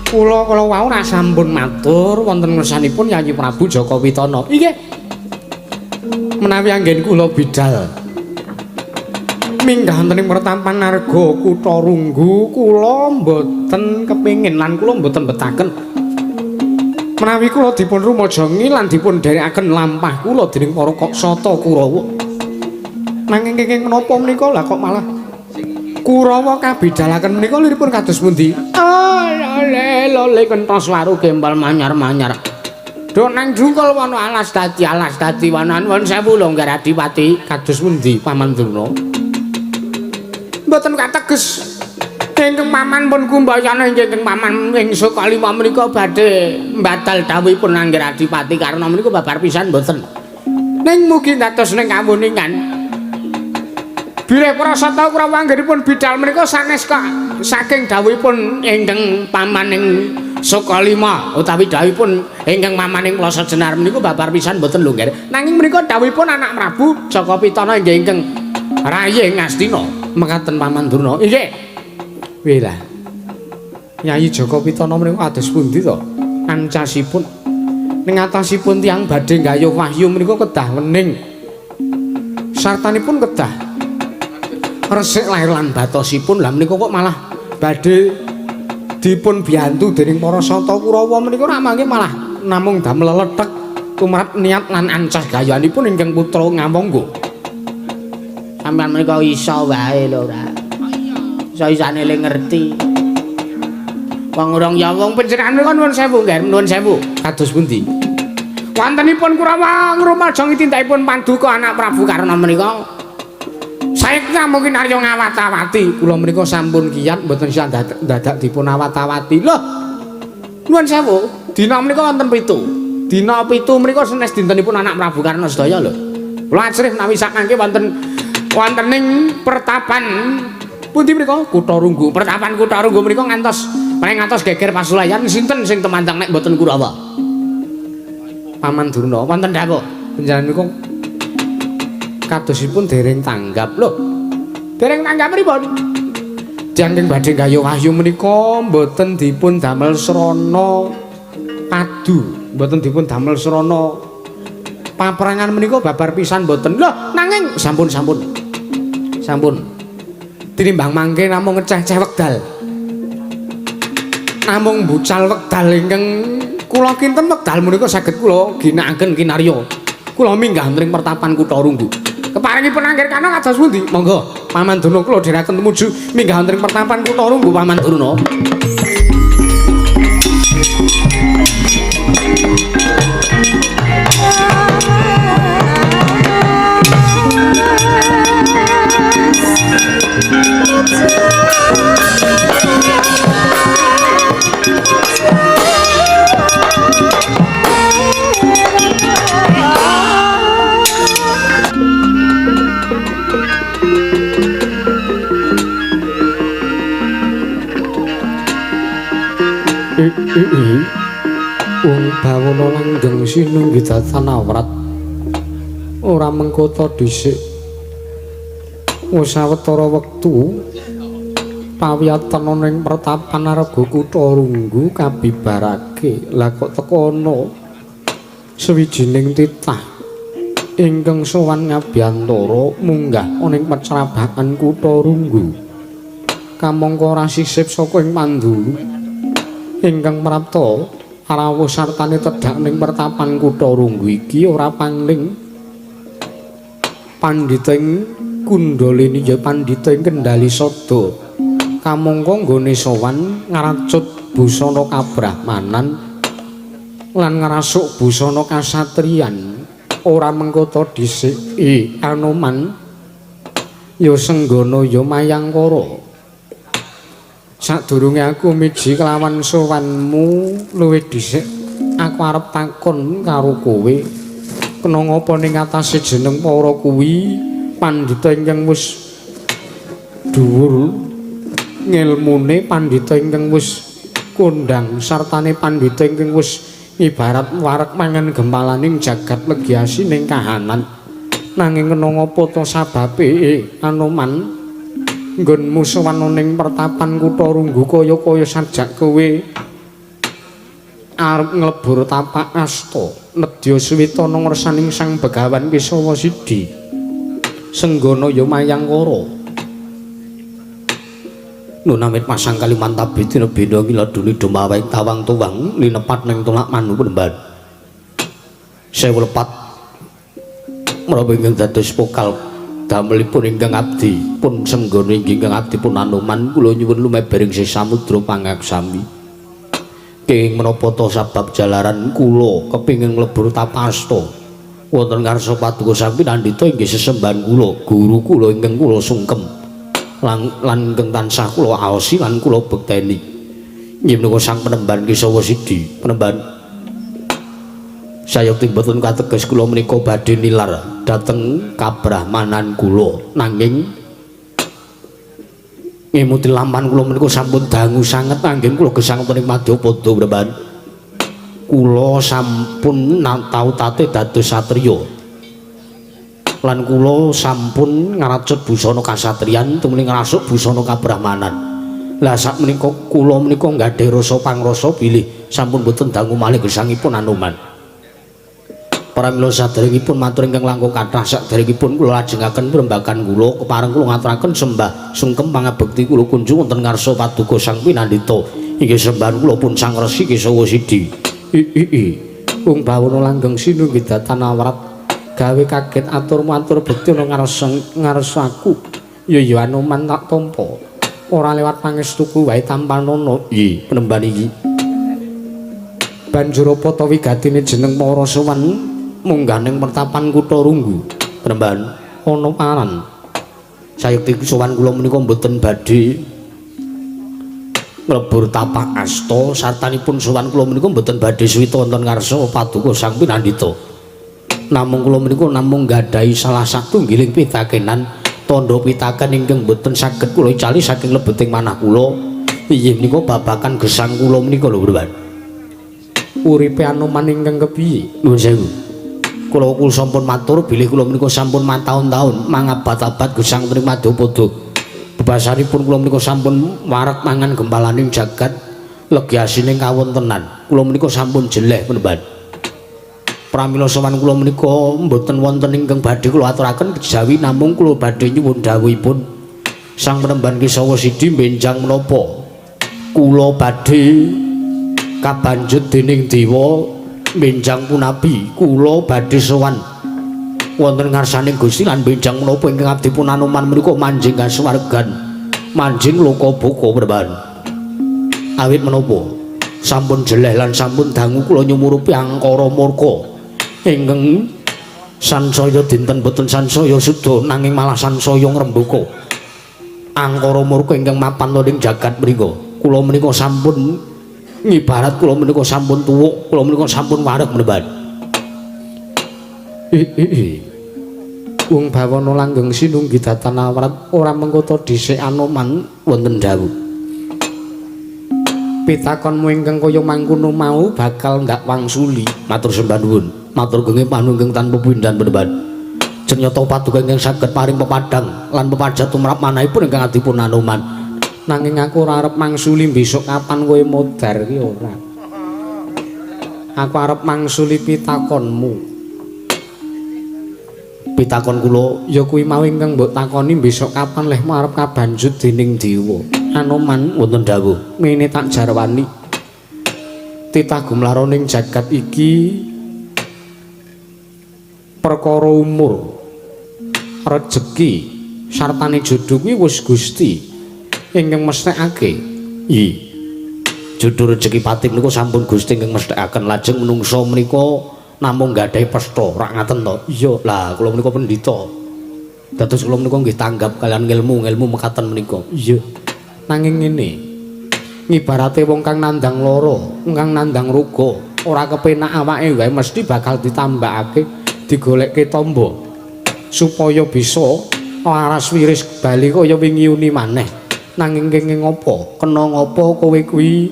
Kula kala wau ra sampun matur wonten ngersanipun Yayi Prabu Jaka Witana. Inggih. Menawi anggen kula bidal minggah wonten ing pertapan Arga Kutha Runggu, kula mboten kepengin lan kula mboten betaken. Menawi kula dipun rumajangi lan dipun dherekaken lampah kula dening para Sata Kurawa. Nanging kenging menapa menika lah kok malah Kurawa kabidalaken menika liripun kados pundi? Ah, lole kentos waru gembal manyar-manyar. Do nang jungkul wana alas dadi wana nuwun sewu lho Nggih Adipati. Kados pundi Paman Durna? Mboten kateges. Ingkang paman pun Kumbayana ingkang paman ing Sukalima menika badhe mbatal dawuhipun Angger Adipati Karna menika babar pisan mboten. Ning mugi dados ning kawuningan. Bilih para Sata Kurawa anggenipun bidal menika sanes kok saking dawuhipun ingkang paman ing Sukalima utawi dawuhipun ingkang paman ing Plasa Jenar menika babar pisan mboten lho nggih. Nanging menika dawuhipun anak Prabu Jaka Pitana inggih ingkang rayi Ngastina. Mekaten Paman Durna. Inggih. Piye lah? Yayi Jaka Pitana menika kados pundi to? Ancasipun ning atasipun tiyang badhe nggayuh wahyu menika kedah wening. Sartanipun kedah resik lahir lan batosipun. Lah menika kok malah badhe dipun biyantu dening para Sata Kurawa menika rak mangke malah namung damel lethek tumrap niat lan ancas gayanipun ingkang putra Ngamangga. Sampeyan menika iso wae lho ora. Iso-isane le ngerti. Wong urung ya wong panjenengan menika nuwun sewu nggih, nuwun sewu. Kados pundi? Wontenipun Kurawa ngrumajangi tindakipun paduka anak Prabu Karna menika. Saekna mungkin arya ngawat-awati. Kula menika sampun kiyat mboten sah dadak dipun awat-awati. Loh. Nuwun sewu, dina menika wonten 7. Dina 7 menika senes dintenipun anak Prabu Karna sedaya lho. Kula ajrih menawi sakmangke wonten ing pertapan Pundi mriku? Kutha Runggu. Pertapan Kutha Runggu mriku ngantos meneh ngantos geger pasulayan sinten sing temandang nek mboten Kurawa? Paman Durna wonten dawuh panjenengan niku kadosipun dereng tanggap. Lho, dereng tanggap pripun? Tiyang ingkang badhe gayuh wahyu menika mboten dipun damel srana padu, mboten dipun damel srana paperangan menika babar pisan mboten. Lho, nanging sampun. Sampun. Tinimbang mangke namung ngeceh-ceh wekdal. Namung mbucal wekdal ingkang kula kinten wekdal menika saged kula ginakaken kinarya. Kula minggah ring pertapan Kutha Runggu. Keparingipun angger kana kados pundi? Monggo Paman Durna kula dherekaken tumuju minggah ring pertapan Kutha Runggu Paman Durna. Wong bawana langgeng sinunggi datan awrat ora mengko ta dhisik. Wis sawetara wektu pawiyatan ana ing pertapan Arga Kutha Runggu kabibarake. Lah kok teka ana sawijining titah ingkang sowan ngabiyantara munggah ana ing pecrabakan Kutha Runggu. Kamangka ora sisip saka ing pandulu ingkang prapta rawuh sartane tedhak ning pertapan Kutha Runggu iki ora pangling pandhita ing Kundalini ya pandhita ing Kendali Sada. Kamangka nggone sowan ngracut busana kabrahmanan lan ngrasuk busana kasatriyan ora mengko ta dhisik. Anoman ya Senggana ya Mayangkara. Sadurunge aku miji kelawan sowanmu luwih dhisik aku arep takon karo kowe kena ngapa ning atase jeneng para kuwi pandhita ingkang wis dhuwur ngilmune, pandhita ingkang wis kondhang sartane pandhita ingkang wis ibarat wareg mangan gempalaning jagat legiasi ning kahanan. Nanging kena ngapa ta sababe Anoman nggonmu sowan ning pertapan Kutha Runggu kaya-kaya sajak kowe arep nglebur tapak asta nedya suwita ngrsaning Sang Begawan Kesawa Sidi Senggana ya Mayangkara. Nun amit pasang Kalimantan bina bina ngiladuni dumaweng tawang tuwang linepat ning tolak manu penemban. Sewu lepat menawi ingkang dados pokal damelipun ingkang abdi pun Senggana ingkang abdi pun Anoman kula nyuwun lumebering sih samudra pangaksami. Kenging menapa ta sabab jalaran kula kepingin nglebur tapasta wonten ngarsa paduka Sang Pinandita inggih sesembahan kula guru kula ingkang kula sungkem lan ingkang tansah kula aosi lan kula bekteni. Inggih menika Sang Penemban Kesawa Sidi. Penemban sayekti mboten kateges kula menika badhe nilar dhateng kabrahmanan kula, nanging ngemuti lampahan kula menika sampun dangu sanget anggen kula gesang wonten ing madyapada. Penemban kula sampun tau tate dados satriya lan kula sampun ngracut busana kasatriyan tumuli ngrasuk busana kabrahmanan. Lah sakmenika kula menika nggadhah rasa pangrasa bilih sampun boten dangu malih gesangipun Anoman. Pramila saderengipun matur ingkang langkung kathah saderengipun kula lajengaken prembagan kula kepareng kula ngaturaken sembah sungkem pangabekti kula kunjung wonten ngarsa paduka Sang Pinandita inggih sembahan kula pun Sang Resi Kesawa Sidi. Wong bawana langgeng sinunggi datan awrat gawe kaget atur-matur bekti ana ngarsa aku. Ya ya Anoman tak tampa. Ora lewat pangestuku wae tampanana. Nggih, penemban iki. Banjur apa ta wigatine jeneng para sowan munggah ning pertapan Kutha Runggu? Penemban ana paran. Sayekti sowan kula menika mboten badhe nglebur tapak asta sartanipun sowan kula menika mboten badhe suwita wonten ngarsa paduka Sang Pinandita. Namung kula menika namung nggadahi salah satunggiling pitakenan Tandha pitaken ingkang boten saged kula icali saking lebeting manah kula. Inggih menika babakan gesang kula menika lho, Panembahan. Uripe Anoman ingkang kepiye? Nuwun sewu. Kula kula sampun matur bilih kula menika sampun mataun-taun mangabad-abad gesang tring madyapada. Bebasanipun kula menika sampun wareg mangan gempalaning jagat legi asining kawontenan. Kula menika sampun jeleh Panembahan. Pramila sowan kula menika mboten wonten ingkang badhe kula aturaken kejawi namung kula badhe nyuwun dawuhipun Sang Panembahan Kesawa Sidi benjang menapa kula badhe kabanjut dening dewa benjang punabi kula badhe sowan wonten ngarsaning Gusti lan benjang menapa ingkang abdipun Anoman menika manjing kasuwargan manjing loka buka Panembahan. Awit menapa sampun jeleh lan sampun dangu kula nyumurupi angkara murka ingkang sansaya dinten boten sansaya suda nanging malah sansaya ngrembaka. Angkara murka ingkang mapan wonten jagat mriku. Kula menika sampun ngibarat kula menika sampun tuwuk, kula menika sampun wareg Panembahan. Wong bawana langgeng sinunggi datan awrat ora mengko ta dhisik Anoman wonten dawuh. Pitakonmu ingkang kaya mangkono mau bakal ndak wangsuli. Matur sembah nuwun. Matur genge panunggeng tanpa pindhan Panembahan. Jenyata paduka ingkang saged paring pepadhang lan pepajar tumrap manahipun ingkang adipun Anoman. Nanging aku ora arep mangsuli besok kapan kowe modar ki ora. Aku arep mangsuli pitakonmu. Pitakon kula ya kuwi mau ingkang mbok takoni besok kapan lehmu arep kabanjut dening dewa. Anoman wonten dawuh. Ngene tak jarwani. Titah gumlaroning jagat iki perkara umur, rejeki sartane jodho kuwi wis Gusti ingkang mesthekake. Nggih. Jodho rejeki pati menika sampun Gusti ingkang mesthekaken. Lajeng menungsa menika namung gadhahi pesta, rak ngaten to? Iya. Lah kula menika pendhita. Dados kula menika nggih tanggap kalian ngilmu-ngilmu mekaten menika. Iya. Nanging ngene. Ngibarate wong kang nandang lara, kang nandang ruga, ora kepenak awake wae mesti bakal ditambahake, digolekke tamba supaya bisa waras wiris bali kaya wingi uni maneh. Nanging kenging apa? Kena ngapa kowe kuwi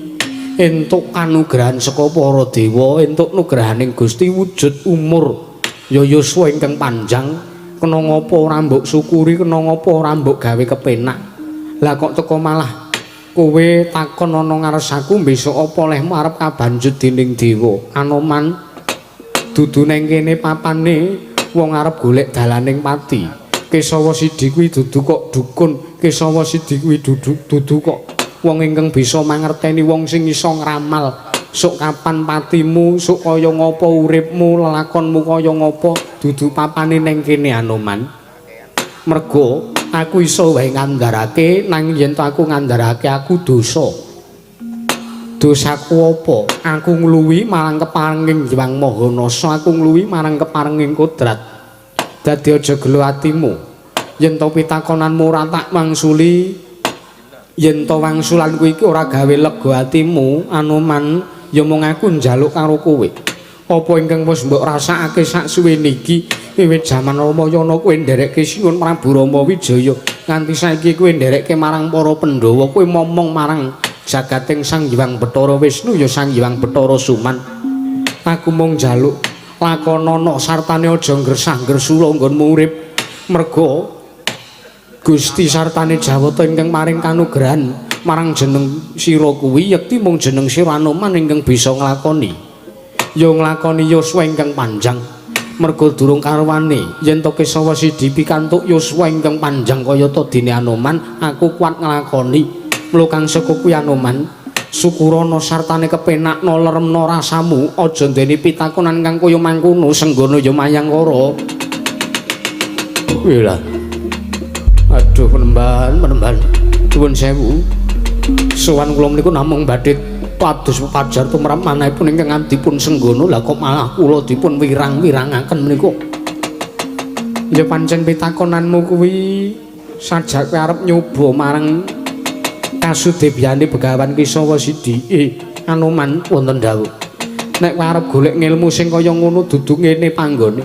entuk kanugrahan saka para dewa, entuk nugrahaning Gusti wujud umur ya yuswa ingkang panjang. Kena ngapa ora mbok syukuri, kena ngapa ora mbok gawe kepenak. Lah kok teko malah kowe takon ana ngarsaku besok apa lehmu arep kabanjut dening dewa. Anoman dudu neng kene papane wong arep golek dalaning pati. Kesawa Sidi kuwi dudu kok dukun, Kesawa Sidi kuwi dudu kok wong ingkang bisa mangerteni, wong sing iso ngramal sok kapan patimu, sok kaya ngapa uripmu, lelakonmu kaya ngapa, dudu papane neng kene Anoman. Mergo aku iso wae ngandharake, nanging yen to aku ngandharake aku dosa. Dosaku apa? Aku ngluwi marang keparenging Hyang Maha Nasa, aku ngluwi marang keparenging kodrat. Dadi aja gelo atimu. Yen to pitakonanmu ora tak wangsuli, yen to wangsulanku iki ora gawe lega atimu, Anoman, ya mung aku njaluk karo kowe. Apa ingkang wis mbok rasakake sak suwene iki, wiwit jaman Ramayana kowe nderekke Sinuwun Prabu Rama Wijaya, nganti saiki kowe nderekke marang para Pandhawa, kowe momong marang jagating Sang Hyang Bathara Wisnu ya Sang Hyang Bathara Suman. Aku mung njaluk lakonana sartane aja ngresah-ngresula nggonmu urip. Merga Gusti sartane Jawata ingkang maring kanugrahan marang jeneng sira kuwi yekti mung jeneng sira Anoman ingkang bisa nglakoni. Ya nglakoni yuswa ingkang panjang. Merga durung karuwane yen to Kesawa Sidi pikantuk yuswa ingkang panjang kayata dene Anoman, aku kuat nglakoni. Mula kang saka kuwi Anoman, syukurana sartane kepenakno leremna rasamu, aja ndeni pitakonan kang kaya mangkono, senggono ya mayangkara. Wih lah. Aduh penemban, penemban. Nuwun sewu. Sowan kula meniku namung badhe pados pepajar tumrap manahipun ingkang dipun senggono, lah kok malah kula dipun wirang-wirangaken menika. Ya pancen pitakonanmu kuwi sajak kowe arep nyoba marang kasudebyane Begawan Kesawa Sidi. Anoman wonten dawuh. Nek kowe arep golek ngilmu sing kaya ngono dudu ngene panggone.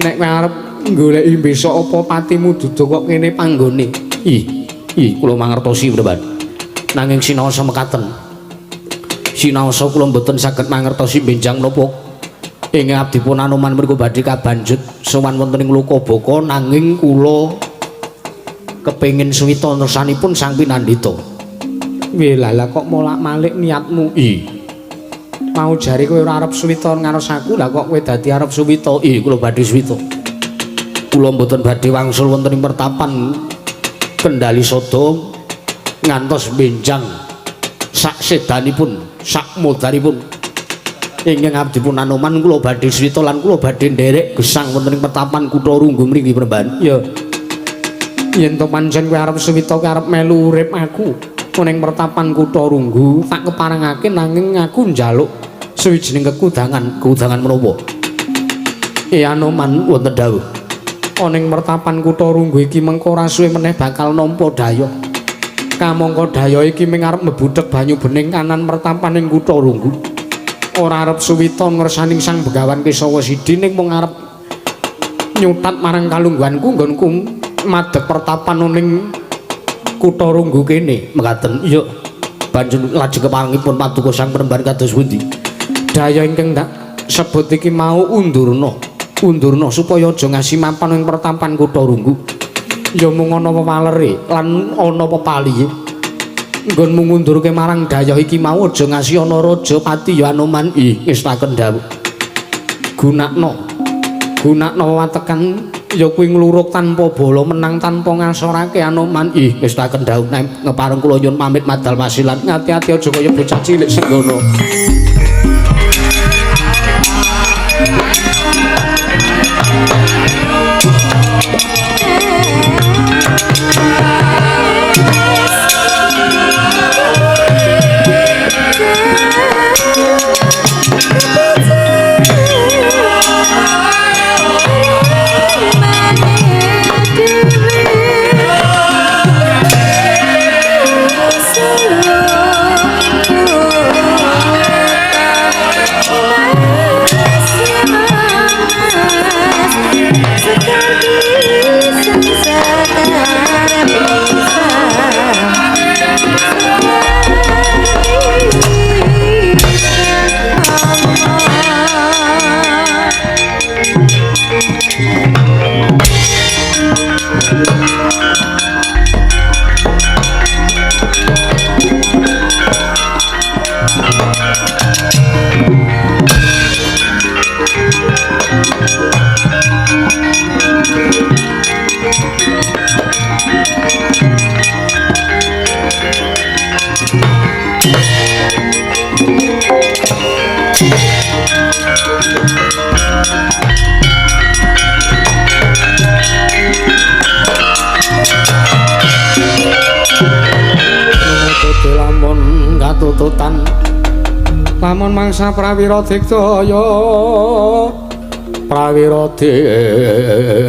Nek kowe arep Goleki besok apa patimu dudu kok kene panggone. Ih, ih kula mangertosi Panembahan. Nanging sinaosa mekaten. Sinaosa kula mboten saged mangertosi benjang napa ing abdipun Anoman mriku badhe kabanjut sowan wonten ing Lokabaka nanging kula kepengin suwita nersanipun Sang Pinandita. Weh lah kok molak-malik niatmu. Ih, mau jare kowe ora arep suwita ngaros aku, lah kok kowe dadi arep suwita. Ih, kula badhe suwita. Kula mboten badhe wangsul wonten ing pertapan Kendali Sada ngantos benjang sak sedanipun, sak modaripun. Ingkang abdipun Anoman kula badhe suwita lan kula badhe nderek gesang wonten ing pertapan Kutha Runggu mriki Panembahan. Ya. Yen to pancen kowe arep suwita kowe arep melu urip aku ning pertapan Kutha Runggu tak keparengake nanging aku njaluk suwijining kekudangan. Kekudangan menapa? Anoman wonten dawuh. Ning pertapan Kutha Runggu iki mengko ora suwe meneh bakal nampa daya. Kamangka daya iki ming arep mebudheg banyu bening kanan pertapan ing Kutha Runggu. Ora arep suwita ngersaning Sang Begawan Kesawa Sidi ning mung arep nyutat marang kalungguhanku nggonku madhep pertapan ning Kutha Runggu kene. Mekaten. Iya. Banjur lajeng keparengipun paduka Sang Panembahan kados pundi? Daya ingkang tak sebut iki mau undurna. Undurna supaya aja ngasi mapan ing pertapan Kutha Runggu. Ya mung ana wewalere lan ana pepalihe. Nggonmu ngundurke marang dayah iki mau aja ngasi ana raja pati ya Anoman. Ih, ngestaken dawuh. Gunakno. Gunakno watekan ya kuwi ngluruk tanpa bala menang tanpa ngasorake Anoman. Ih, ngestaken dawuh nek ngepareng kula nyuwun pamit madal wasilan. Ngati-ati aja kaya bocah cilik senggono. Lamun katututan lamun mangsa prawira digdaya prawira digdaya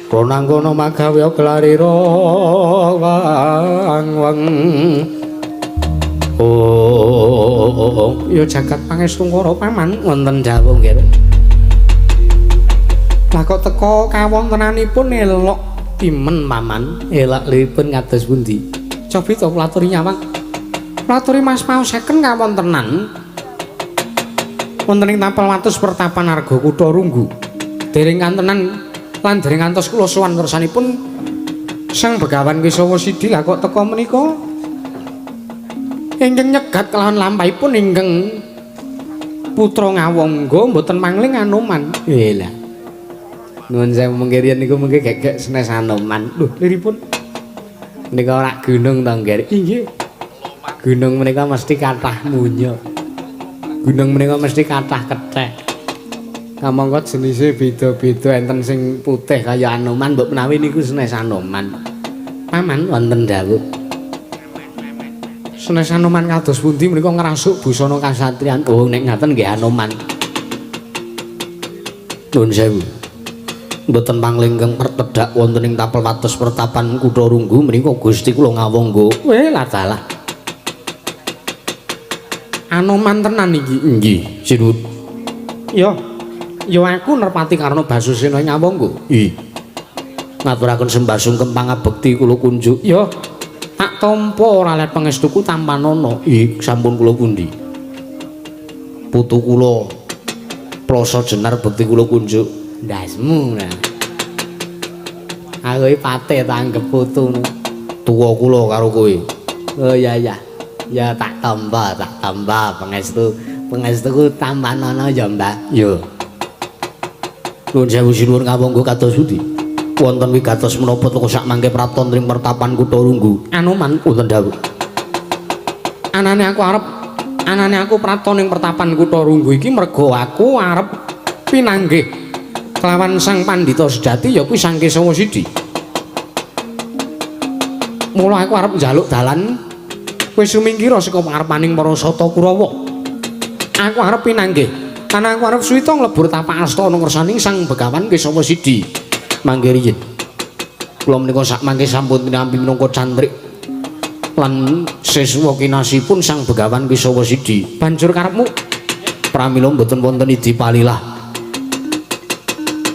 konang-kono magawe glarira wang-wang. Oh, ya jagat pangestungkara paman wonten dawuh nggih. Lah kok teko kawontenanipun elok timen paman, elokipun kados pundi? Cobi to kula aturi nyawang. Kula aturi Mas paoseken kawontenan wonten ing tapel watus pertapan Arga Kutha Runggu. Dereng kantenan lan dereng ngantos kula sowan kersanipun Sang Begawan Kesawa Sidi. Lah kok teko menika ingkang nyegat kelawan lampahipun ingkang putra Ngawangga mboten mangling Anoman. Lha. Nuwun sewu mengke riyen niku mengke gegek senes Anoman. Lho, liripun menika ora gunung to, Nggih. Inggih. Gunung menika mesti kathah munyo. Gunung menika mesti kathah kethek. Kamangka jenise beda-beda, enten sing putih kaya Anoman, mbok menawi niku senes Anoman. Paman wonten dawuh. Senes Anoman kados pundi menika ngrasuk busana kasatriyan. Oh, nek ngaten nggih Anoman. Nuwun sewu. Mboten panglengkeng pertedhak wonten ing tapel wates pertapan Kutha Runggu menika Gusti kula ngawangga. Weh lah dalah. Anoman tenan iki. Nggih, sinuwun. Ya. Ya aku Nerpati Karna Basusena ngawangga. Nggih. Ngaturaken sembah sungkem pangabekti kula kunjuk. Ya. Tak tampa ora let pangestuku tampanana. Nggih, sampun kula pundi. Putu kula Plasa Jenar bekti kula kunjuk. Ndasmu lah. Aku iki patih tanggep putu. Tuwa kula karo kowe. Oh iya iya. Ya tak tampa pangestu. Pangestuku tampanana ya, Mbak. Ya. Nuwun sewu sinuwun kawangga kados pundi? Wonten wigatos menapa teka sak mangke prapta ing pertapan Kutha Runggu. Anoman wonten dawuh. Anane aku prapta ning pertapan Kutha Runggu iki merga aku arep pinanggih kelawan Sang Pandhita sejati ya kuwi Sang Kesawa Sidi. Mula aku arep njaluk dalan kowe sumingkira saka pangarepaning para Sata Kurawa. Aku arep pinanggih lan aku arep suwita nglebur tapak astana ngersaning Sang Begawan Kesawa Sidi. Mangke riyin. Kula menika sak mangke sampun tinampi minangka cantrik lan siswa kinasipun Sang Begawan Kesawa Sidi. Banjur karepmu pramila mboten wonten idi palilah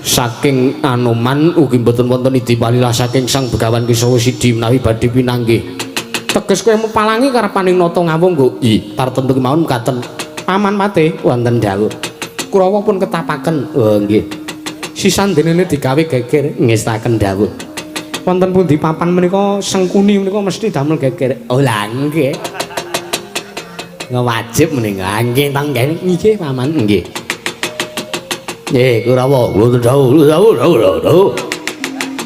saking Anoman ugi mboten wonten idi palilah saking Sang Begawan Kesawa Sidi menawi badhe pinanggih. Teges kowe mepalangi karepaning nata ngawangga. Nggih, tartemtu kemawon mekaten Paman Patih wonten dawuh. Kurawa pun ketapaken. Oh nggih. Sisandenene digawe geger ngestaken dawuh. Wonten pundi papan menika Sengkuni menika mesti damel geger. Oh lah nggih. Wajib menika nggih tanggen nggih paman nggih. Nggih Kurawa wonten dawuh dawuh dawuh dawuh.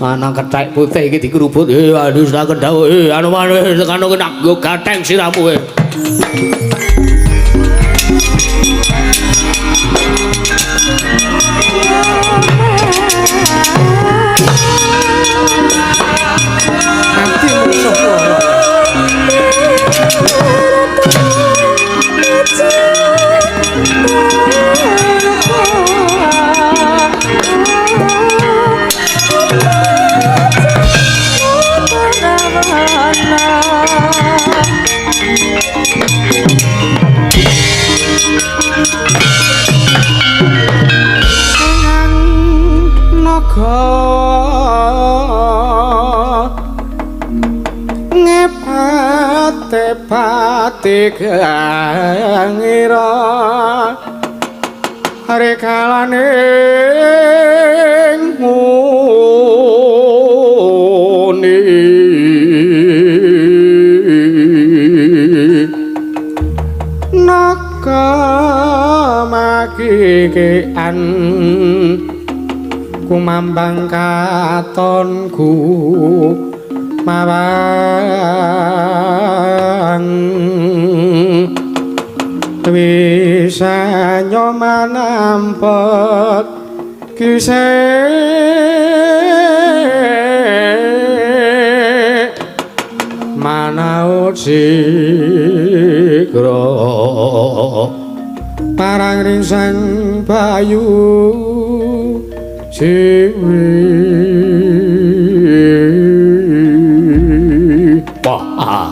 Ana kethek putih iki dikerubut. Aduh saken dawuh. Anoman tekano kena nggo gatheng siramu. Ati mungsuh kula. Ngepate-pate gangira rekalane nguni naga makikean kumambang katonku mawang wisanya manampet kisih manaut sigra parang ringsang bayu siwi. Wah.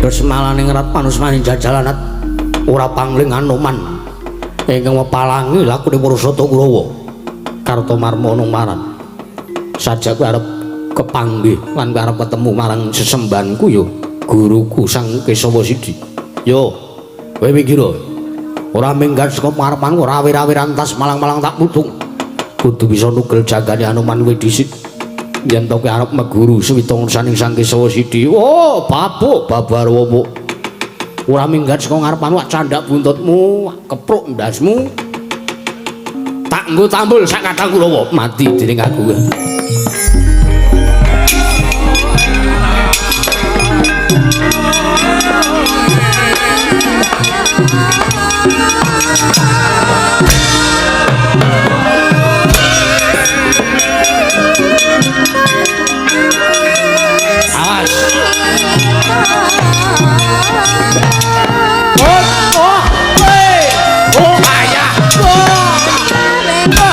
Terus malane ngrat panusmaning jajalanat ora pangling Anoman ingkang mepalangi lakune para Sata Kurawa. Kartomarma maran. Sajak kowe arep kepanggih lan kowe arep ketemu marang sesembahanku ya guruku Sang Kesawa Sidi. Yo, kowe mikira ora minggat saka pangarepanku ora awir-awiran tas malang-malang tak mutung. Kudu bisa nugel jagane Anoman kowe dhisik. Yen to kowe arep meguru suwita ngursaning Sang Kesawa Sidi. Oh, babuk babar wowo. Ora minggat saka ngarepanmu ak candhak buntutmu, kepruk ndasmu. Tak nggo tambul sak kadang Kurawa mati dening aku. Awas. Oh, oh, hey. Oh, ayah. Oh.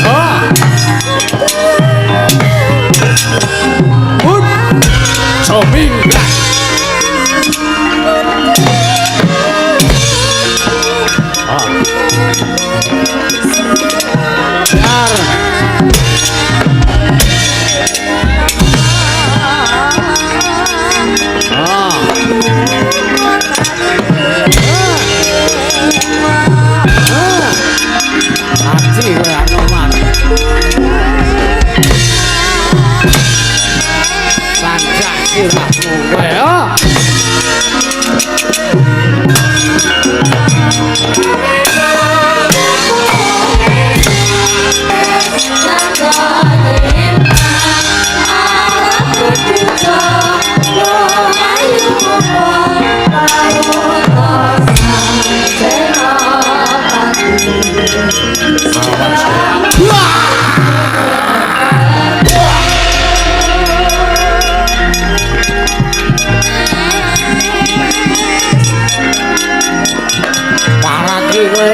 Ah. Hun. Somingrat. Ah. Dar. Ah. Ah. Mati kowe Anoman. Sanjak sirahmu kowe ya. Paraki kowe.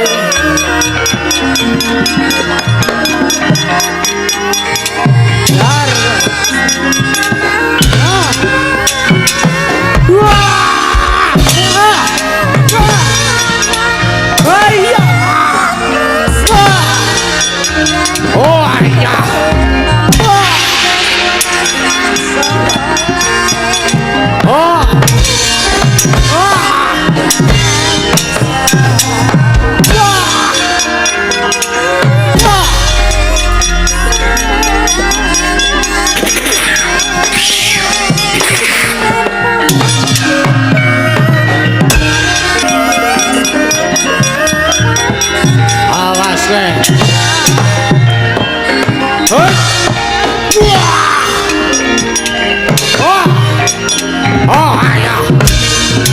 Dar. Ah. Wah. Ah. Ah. Iya. Ah. Oh iya. Ah. Oh. Ah. Awas kowe. Hei. Wah. Oh. Oh, ayo.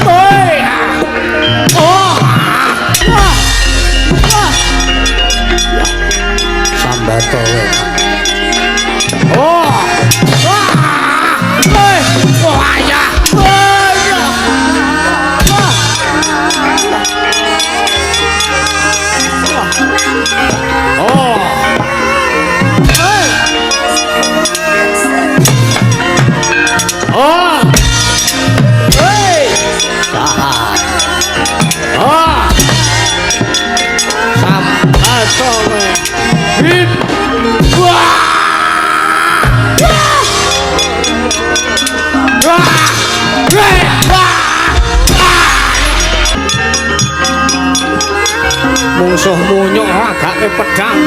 Hei. Oh. Wah. Wah. Sambato kowe. Oh. Wah. Hei. Oh, ayo. Hei. Wah. Oh. Hey. Oh. Hey. Ah. Ah. Sambato kowe. Hit. Wah. Wah. Wah. Mungsuh munyuk ragake pedhang.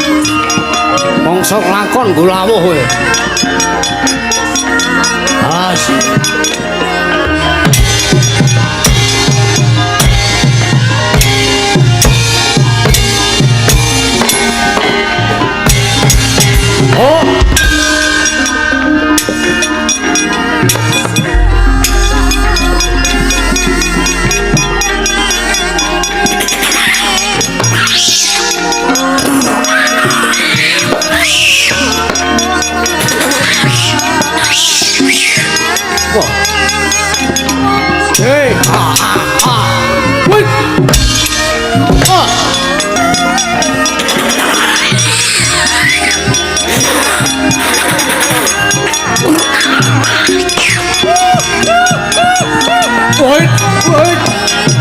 Mongso lakon nggo lawuh kowe. As. Oh. Wah. Hei, ah, ah, ah. Wih. Ah. Wih, wih.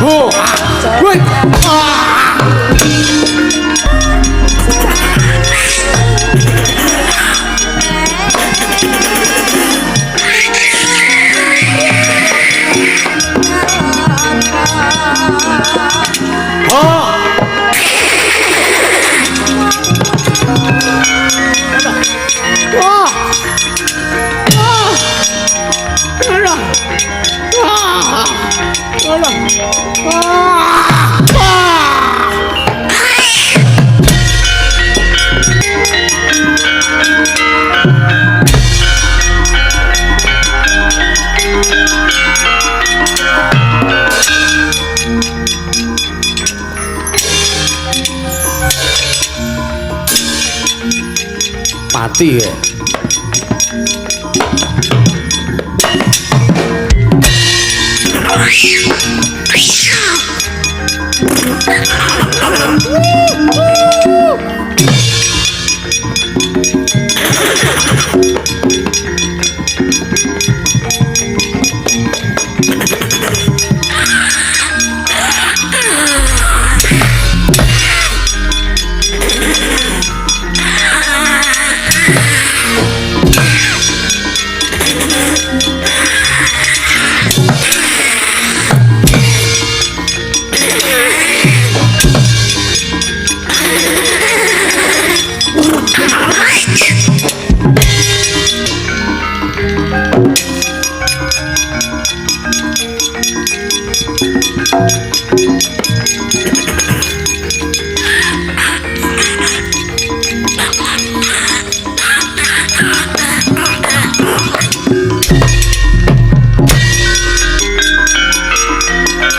Oh, ah. Wih. Ah. Oh. Wah. Wah. Wah. Wah. Wah. Pati ya.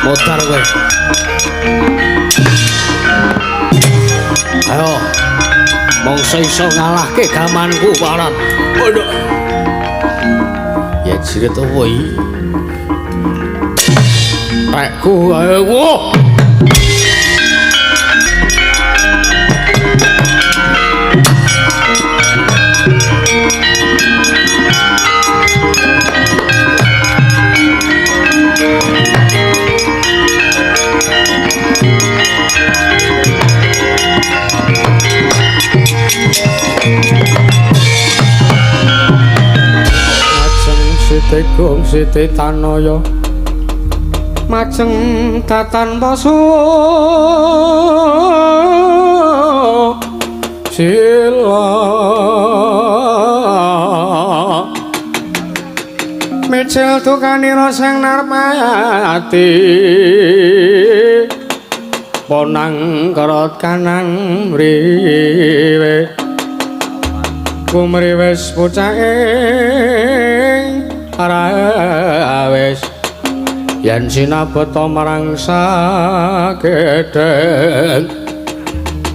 Modar kowe. Ayo. Mongso iso ngalahke gamanku, Paran. Waduh. Ya jirit apa iki? Rekku ayo. Wah. Majeng Siti Gung Siti Tanaya majeng tatan pasu sila micil tukanira sang narpati ponang kerot kanan mriwe kumriwes pucaking rawes yen sinabeta marang sagedheng.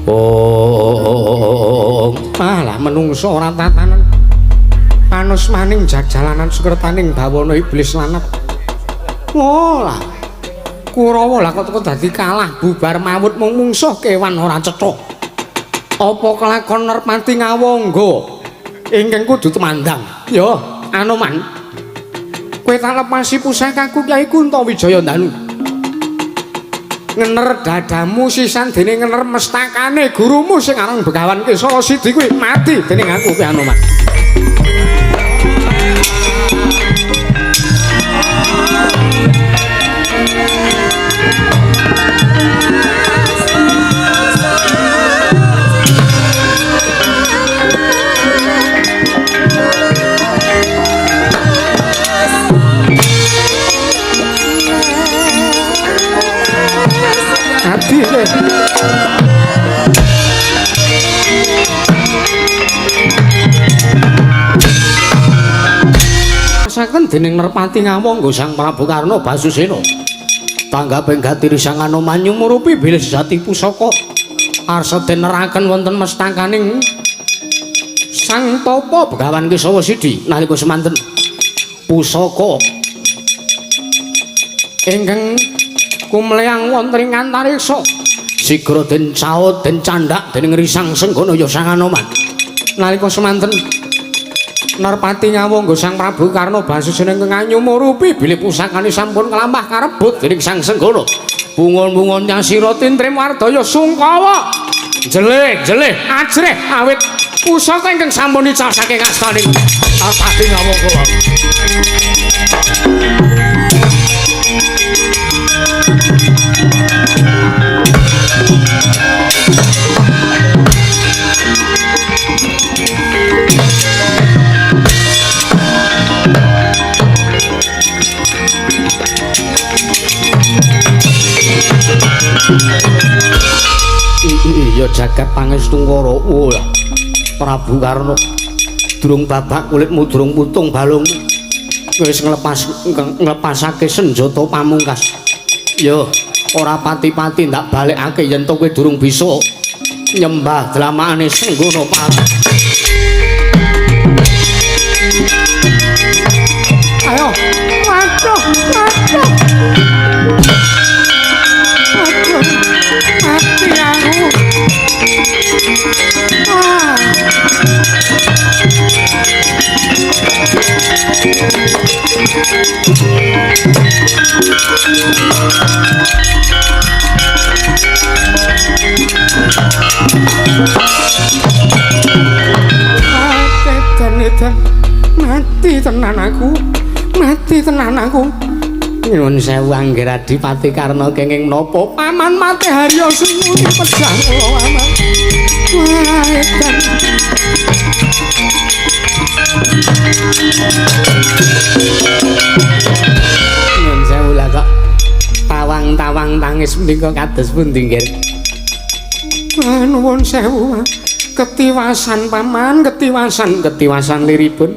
Oh, alah menungso ora tatanan panusmaning jajalanan sukertaning bawana iblis lanep. Walah Kurawa lah kok dadi kalah bubar mawut mung mungsuh kewan ora cetha. Apa kelakon Nerpati Ngawangga ingkang kudu tumandang? Ya, Anoman. Kowe tak lepasi pusakaku Kyai Kuntawijaya Ndanu. Ngener dadamu sisan dene ngener mestakane gurumu sing aran Begawan Kesara Sidi kuwi mati dening aku kuwi Anoman. Adi kowe. Saken dening Nerpati Ngawangga Sang Prabu Karna Basusena. Tanggaping gatiri Sang Anoman nyumurupi bilih sejati pusaka arsa deneraken wonten mestakaning Sang Tapa Begawan Kesawa Sidi nalika semanten pusaka ingkang kumleyang wonten ing antariksa sigra den caut den candhak dening Risang Senggana ya Sang Anoman. Nalika semanten Narpati Ngawangga Sang Prabu Karna Basusena ingkang anyumurupi bilih pusakane sampun kelampah karebut dening Sang Senggana. Bungun-bungun nyasira tintrim wardaya sungkawa jeleh-jeleh ajrih awit pusaka ingkang sampun ical saking astaning Narpati Ngawangga. Iya jagat pangestungkara. Oh, Prabu Karna durung babak kulitmu durung putung balungmu wis nglepasake senjata pamungkas. Yo ora pati-pati ndak balekake yen to kowe durung bisa nyembah dlamakane Senggana Parang. Ayo, waduh, waduh. Waduh. Edan mati tenan aku. Mati tenan aku. Nyuwun sewu Angger Adipati Karna kenging menapa paman mati Harya Sengkuni pedhang kula paman. Wah, edan. Nyuwun sewu lah kok tawang-tawang tangis menika kados pundi nggih? Nuwun sewu. Ketiwasan paman, ketiwasan, ketiwasan liripun.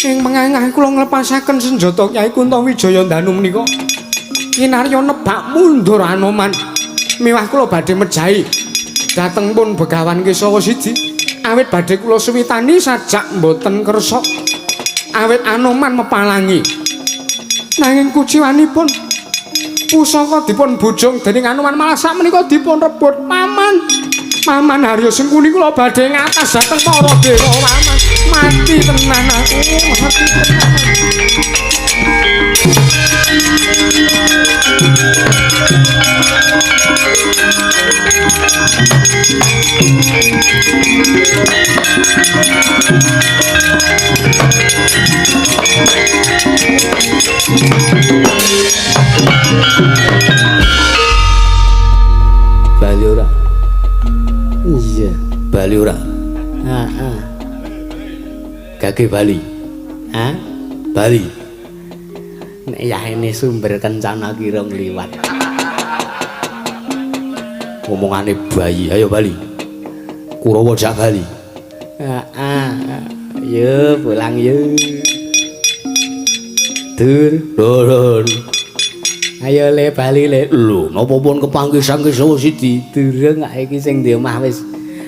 Ing mengangah kula nglepasaken senjata Kyai Kuntawijaya Danu menika. Kinarya nebak mundur Anoman. Miwah kula badhe mejahi dhateng pun Begawan Kesawa siji. Awit badhe kula suwitani sajak mboten kersa. Awit Anoman mepalangi. Nanging kuciwanipun pusaka dipun bujung dening Anoman malah sakmenika dipun rebut paman. Paman Harya Sengkuni kula badhe ngatas dhateng para dewa paman. Mati tenan aku, mati tenan. Bali ora? Iya, Bali ora? Heeh. Gage Bali. Hah? Bali. Nek yahene sumber kencana ki rong liwat. Omongane bayi, ayo Bali. Kurawa jak Bali. Heeh. Yo pulang yo. Dur, Dur. Ayo le bali le. Lho, napa pun kepanggih Sang Kesawa Sidi? Durung kok iki sing di omah wis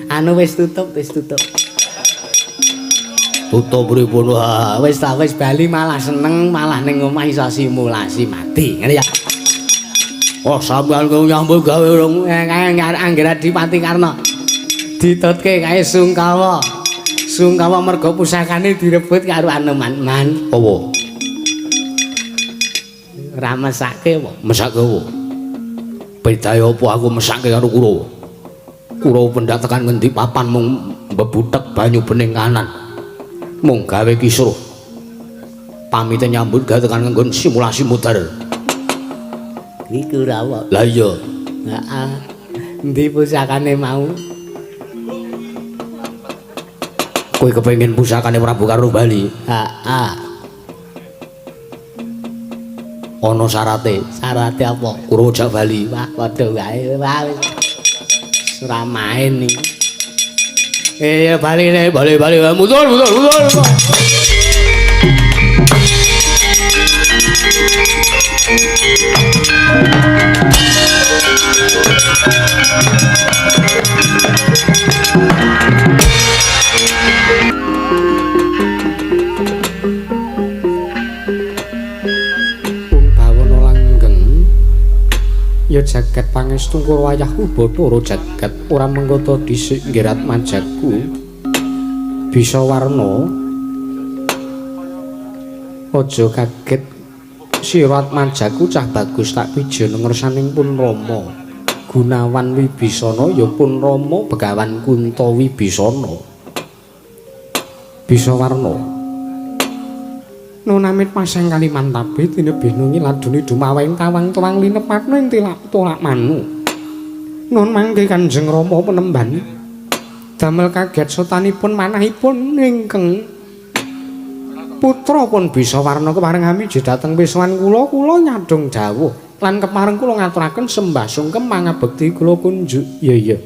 anu wis tutup, wis tutup. Tutup pripun wae. Wis ta wis bali malah seneng, malah ning omah iso simulasi mati. Ngene ya. Oh, sampean kok nyambut gawe rong kae Angger Adipati Karna. Ditutke kae Sungkawa. Sungkawa mergo pusakane direbut karo Anoman. Man. Apa? Ora mesake apa? Mesake apa? Bedae apa aku mesake karo Kurawa? Kurawa pendak tekan ngendi papan mung mbebutek banyu bening kanan. Mung gawe kisruh. Pamite nyambut gawe tekan nggon simulasi muter. Iki Kurawa. Lah iya. Heeh. Endi pusakane mau? Kowe kepengin pusakane Prabu Karna Bali? Heeh. Ana syarate. Syarate apa? Kurawa jak Bali. Wah, padha wae. Wah, wis ora main iki. Ya bali le, bali bali. Mundur, mundur, mundur. Ya jagat pangestu karo ayahku Bathara jagat ora mengkoto dhisik nggerat majaku bisa warna aja kaget sirat majaku cah bagus tak pijono ngersaning pun Rama Gunawan Wibisana ya pun Rama Begawan Kunta Wibisana bisa warna nunamit pasang Kalimantabe tinebih nungi laduni dumaweng tawang tuwang linepatno ing tilak tolak manu. Nun mangke Kanjeng Rama penemban damel kaget sotanipun manahipun ingkang putra pun bisa warna kepareng hamiji dhateng pisuwan kula, kula nyadhong dawuh lan kepareng kula ngaturaken sembah sungkem mangabekti kula kunjuk. Iya iya.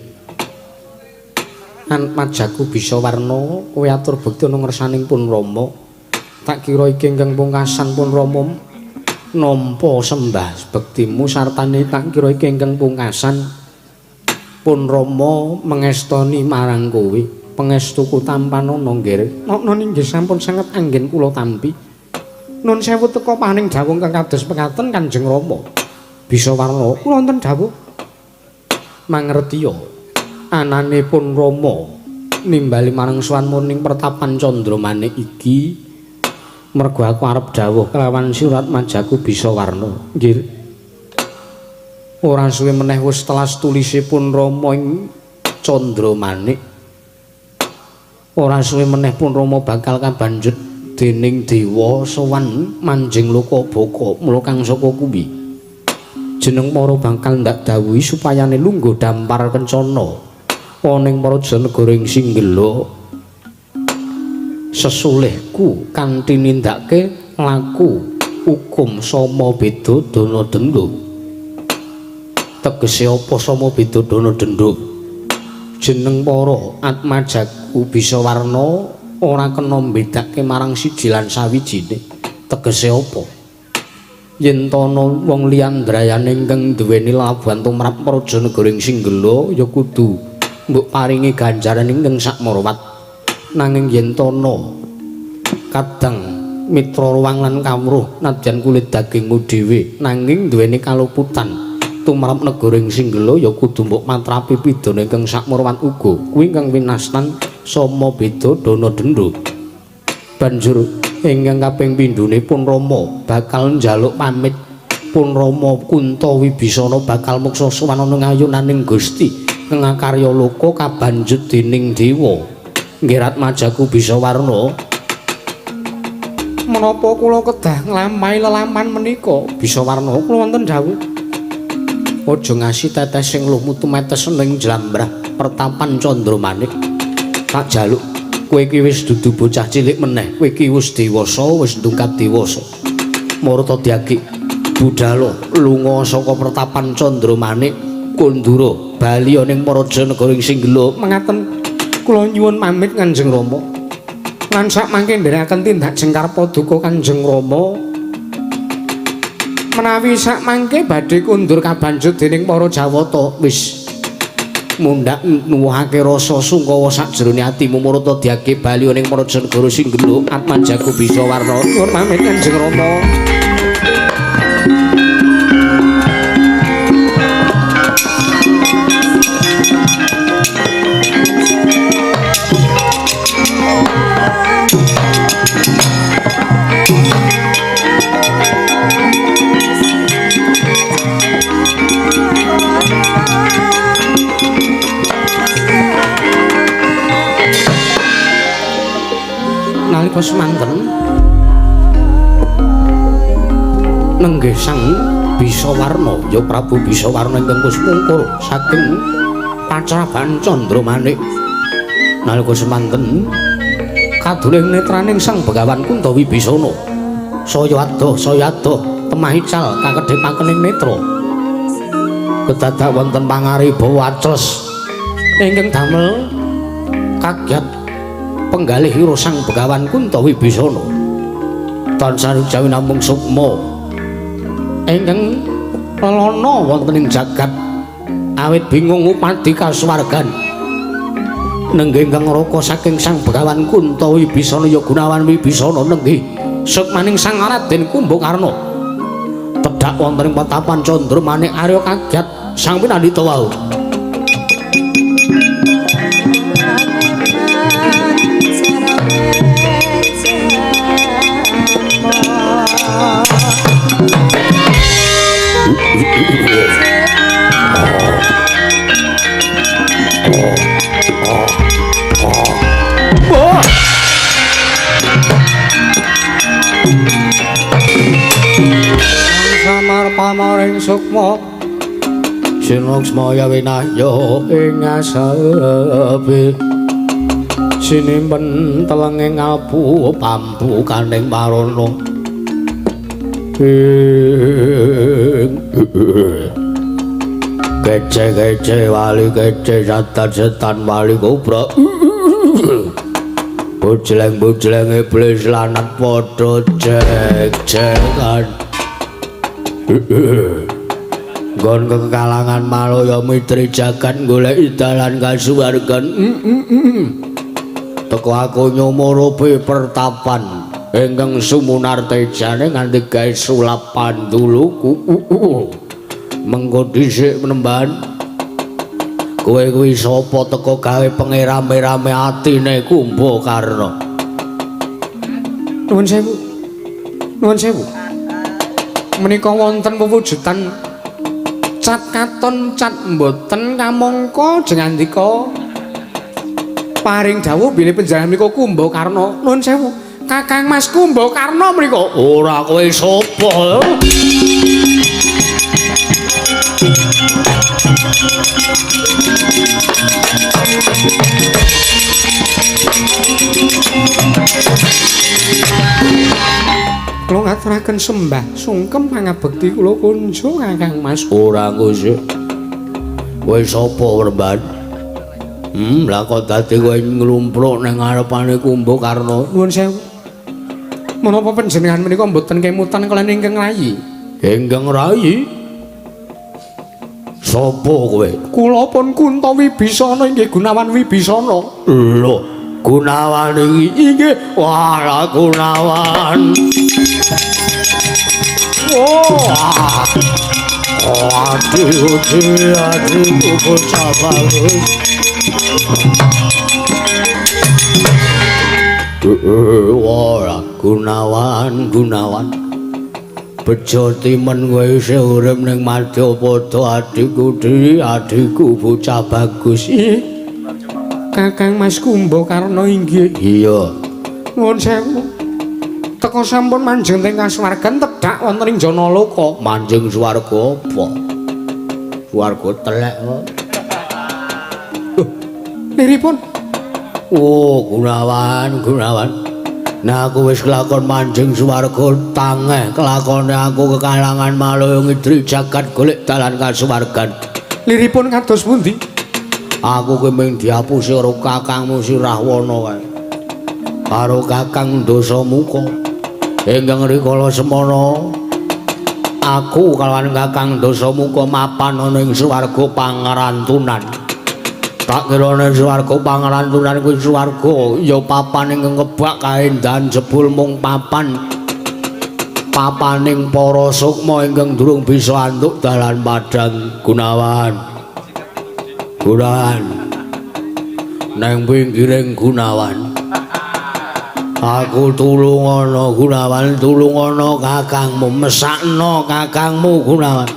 An majaku bisa warna kowe atur bekti ana ngersaning pun Rama. Tak kira iki ingkang pungkasan pun Rama nampa sembah bektimu sartane tak kira iki ingkang pungkasan pun Rama mengestoni marang kowe. Pangestuku tampanana nggih. Nokno inggih sampun sanget anggen kula tampi. Nun sewu teka paning dawuh ingkang kados pekaten Kanjeng Rama. Bisa warna kula wonten dawuh mangertiya anane pun Rama nimbali marang sowan ning pertapan Candramanik iki. Mergo aku arep dawuh kelawan surat majaku bisa warna. Nggih. Ora suwe meneh wis telas tulisipun Rama ing Candramanik. Ora suwe meneh pun Rama bakal kabanjut dening dewa sowan manjing loka baka. Mula kang saka kuwi jeneng para bakal ndak dawuhi supayane lungguh dampar kencana ana ing praja negara ing Singgela. Sesulihku kanthi nindakake laku hukum sama beda dana denda. Tegese apa sama beda dana denda? Jeneng para atmajaku bisa warna ora kena mbedake marang siji lan sawijine. Tegese apa? Yen tana wong liyan ndrayane ingkang duweni labuhan tumrap praja negara ing Singgela ya kudu mbok paringi ganjaran ingkang sakmarwat. Nanging yen tana kadang mitra ruwang lan kawruh nadyan kulit dagingmu dhewe nanging duweni kaluputan tumrap negara ing Singgela ya kudu mbok matrapi pidana ingkang sakmarwat uga. Kuwi ingkang winastan sama beda dana denda. Banjur ingkang kaping pindhone pun Rama bakal njaluk pamit. Pun Rama Kunta Wibisana bakal muksa sowan ana ngayunaning Gusti kang akarya loka kabanjut dening dewa. Nggih Ratmajaku bisa warna. Menapa kula kedah nglampahi lelampahan menika? Bisa warna kula wonten dawuh. Aja ngasi tetes sing luh mutu metes ning jlambrah pertapan Candramanik. Tak jaluk kowe iki wis dudu bocah cilik meneh, kowe iki wis dewasa, wis ndungkap dewasa. Murta diagik budhalo lunga saka pertapan Candramanik kundura bali ning praja negara ing Singgela. Mengaten kula nyuwun pamit Kanjeng Rama. Lan sak mangke nderekaken tindak jengkar paduka Kanjeng Rama. Menawi sak mangke badhe kundur kabanjut dening para Jawata, wis mundhak nuwuhake rasa sungkawa sakjroning atimu. Murta diage bali ning praja negara Singgela. Atmajaku bisa warna. Nyuwun pamit Kanjeng Rama. Nalika semanten nenggih Sang Bisawarna, ya Prabu Bisawarna ingkang wis mungkur saking pacraban Candramanik. Nalika semanten kaduling netraning Sang Begawan Kunta Wibisana saya adoh temah ical kakedhepaken ing netra. Kedadak wonten pangaribawa acles ingkang damel kaget penggalih ira Sang Begawan Kunta Wibisana. Tansah jawi namung sukma ingkang lelana wonten ing jagat awit bingung upadi kasuwargan. Nenggih ingkang raka saking Sang Begawan Kunta Wibisana ya Gunawan Wibisana nenggih sukmaning Sang Raden Kumbakarna. Tedhak wonten ing petapan Candramanik Arya kaget sang pinandita wau. Samar pamaring sukma sinuksmaya winahya ing asabe sinimpen telenging abu pampu kaning marana ing kece-kece wali kece setan-setan wali kobra bojleng-bojleng iblis lanat padha cek-cekan. Nggon kekalangan Malaya mitri jagat goleki dalan kasuwargan. Teko aku nyumurupi pertapan ingkang sumunartejane nganti gawe sulap panduluku. Mengko dhisik penemban kowe kuwi sapa teko gawe pengerame-rame atine Kumbakarna. Nuwun sewu. Nuwun sewu. Menika wonten pewujudan Cat katon cat mboten kamangka jengandika paring dawuh bilih panjenengan menika Kumbakarna. Nuwun sewu. Kakang Mas Kumbakarna mriku. Ora kowe sapa? Kula ngaturaken sembah sungkem pangabekti kula kunjung Kakang Mas. Ora ngusik. Kowe sapa, Werban? Lah kok dadi kowe nglumpruk ning ngarepane Kumbakarna? Nuwun sewu. Menapa panjenengan menika mboten kemutan kaliyan ingkang rayi? Ingkang rayi? Sapa kowe? Kula pun Kunta Wibisana inggih Gunawan Wibisana. Lho, Gunawan iki inggih. Wah, Gunawan. Oh. Aduh, aduh, bocah bagus. Wah, Gunawan, Gunawan. Bejo timen kowe isih urip ning Madyapada adikku dhewe, adikku bocah bagus. Kakang Mas Kumbakarna inggih. Iya. Nuwun sewu. Teka sampun manjing teng kasuwargan tedhak wonten ing Janaloka. Manjing swarga apa? Swarga telek kok. Lho, liripun. Oh, Gunawan, Gunawan. Nah, aku wis kelakon manjing swarga tangeh kelakone aku kekalangan malaya ngidri jagat golek dalan kasuwargan. Liripun kados pundi? Aku ki mung diapusi karo kakangmu si Rahwana kae. Karo Kakang Dasamuka. Ingkang rikala semana aku kalawan Kakang Dasamuka mapan ana ing swarga Pangarantunan. Tak kirane swarga Pangarantunan kuwi swarga ya papan ingkang kebak kaendahan jebul mung papan papaning para sukma ingkang durung bisa antuk dalan padhang. Gunawan, Gunawan, nang pinggiring Gunawan, aku tulungono Gunawan, tulungono kakangmu, mesakno kakangmu Gunawan.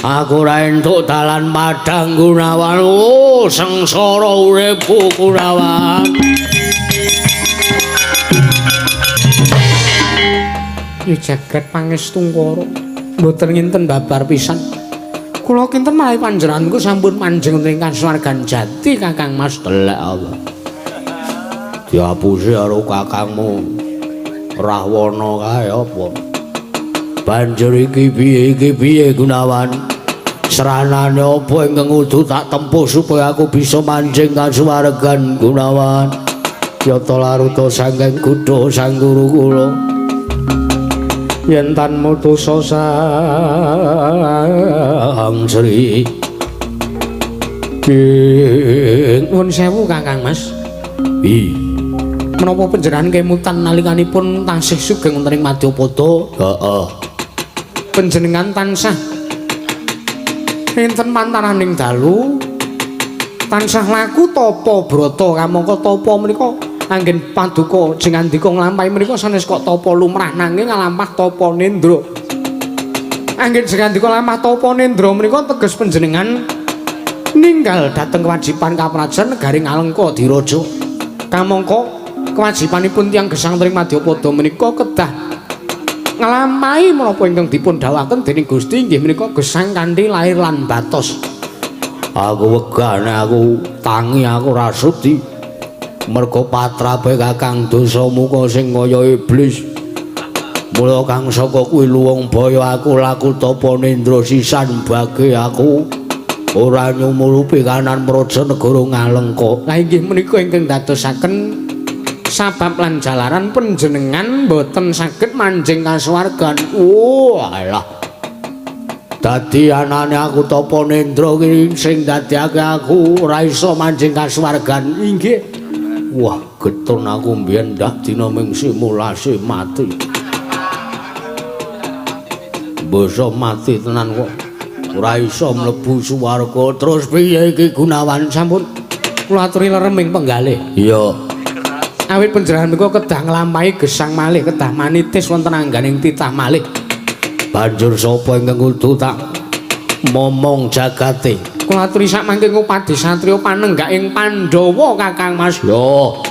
Aku ora entuk dalan padhang Gunawan. Oh, sengsara uripku Gunawan. Ya jagat pangestungkara mboten nginten babar pisan. Kula kinten malih panjenenganku sampun manjing wonten ing kasuwargan jati Kakang Mas. Telek apa? Diapusi karo kakangmu Rahwana kae apa? Banjur iki piye Gunawan? Seranane apa ingkang kudu tak tempuh supaya aku bisa manjing kasuwargan Gunawan? Yata laruta saking kutha sang guru kula. Yen tan mutusa sang Sri. Nuwun sewu Kakang Mas. Pi. Menapa panjenengan kemutan nalikanipun tasih sugeng wonten ing Madyapada? Heeh. Panjenengan tansah enten pantaraning dalu tansah laku tapa brata kamangka tapa menika anggen paduka jengandika nglampahi menika sanes kok tapa lumrah nanging nglampah tapa nendra. Anggen jengandika lampah tapa nendra menika teges panjenengan ninggal dhateng kewajiban kaprajan negari Ngalengka Diraja. Kamangka kewajibanipun tiyang gesang teng Madyapada menika kedah nglampahi menapa ingkang dipun dhawuhaken dening Gusti inggih menika gesang kanthi lair lan batos. Aku wegah nek aku tangi aku ora sudi. Mergo patrape Kakang Dasamuka sing kaya iblis. Mula kang saka kuwi luwung baya aku laku tapa nendra sisan bagi aku ora nyumurupi kanan praja negara Ngalengka. Lah inggih menika ingkang dadosaken sabab lan jalaran panjenengan boten saged manjing kasuwargan. Oh, alah. Dadi anane aku tapa nendra iki sing dadekake aku ora iso manjing kasuwargan. Inggih. Wah, getun aku mbiyen ndak dina ming simulasi mati. Basa mati tenan kok. Ora iso mlebu swarga. Terus piye iki Gunawan? Sampun kula aturi lereming penggalih. Iya. Awit panjenengan menika kedah nglampahi gesang malih, kedah manitis wonten angganing titah malih. Banjur sapa ingkang kudu tak Momong jagate. Kula aturi sak mangke ngupadi satriya panenggak ing Pandhawa Kakang Mas. Yo.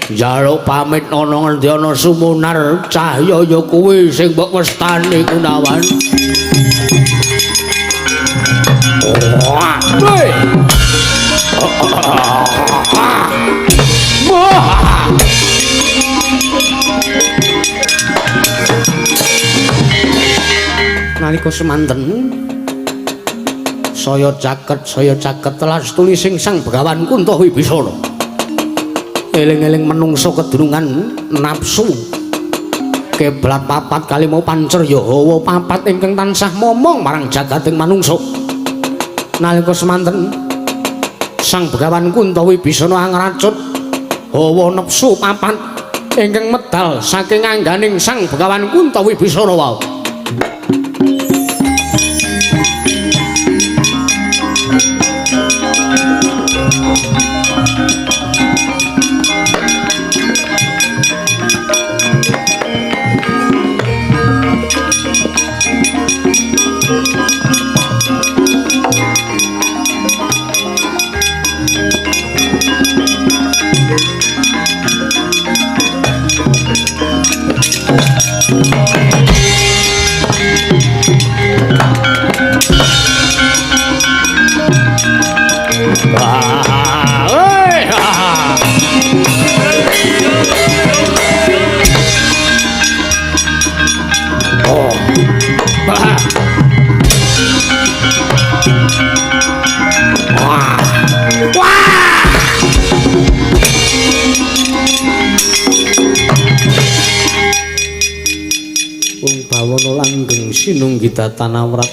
Njaluk pamit ana ngendi ana sumunar cahya ya kuwi sing mbok westani Gunawan. Woi. Nalika semanten saya caket telas tulising Sang Begawan Kunto Wibisana. Eling-eling menungso kedunungan nafsu. Keblat papat kalima pancer ya hawa papat ingkang tansah momong marang jagating manungsa. Nalika semanten Sang Begawan Kunto Wibisana angracut hawa nafsu papat ingkang medal saking angganing Sang Begawan Kunto Wibisana wau. Bawana langgeng sinunggidatan awrat.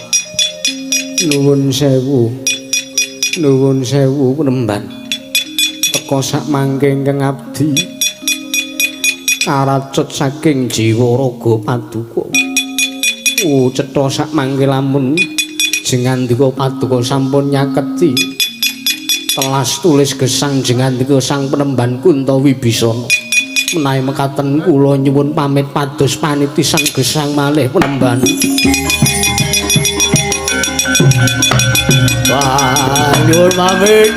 Nuwun sewu. Nuwun sewu penemban. Teka sak mangke ingkang abdi karacut saking jiwa raga paduka. Cetha sak mangke lamun jengandika paduka sampun nyaketi telas tulis gesang jengandika Sang Penemban Kunto Wibisana. Menawi mekaten kula nyuwun pamit pados panitisan gesang malih penemban. Wah, nyuwun pamit,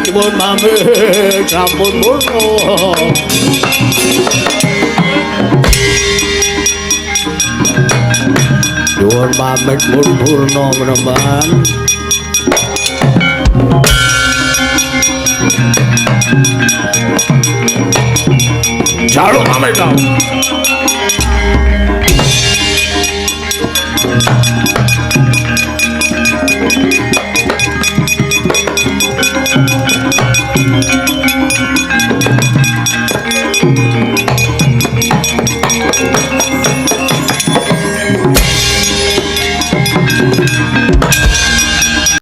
sampun purna. Nyuwun pamit pun purna penemban. Jaluk pamit tau.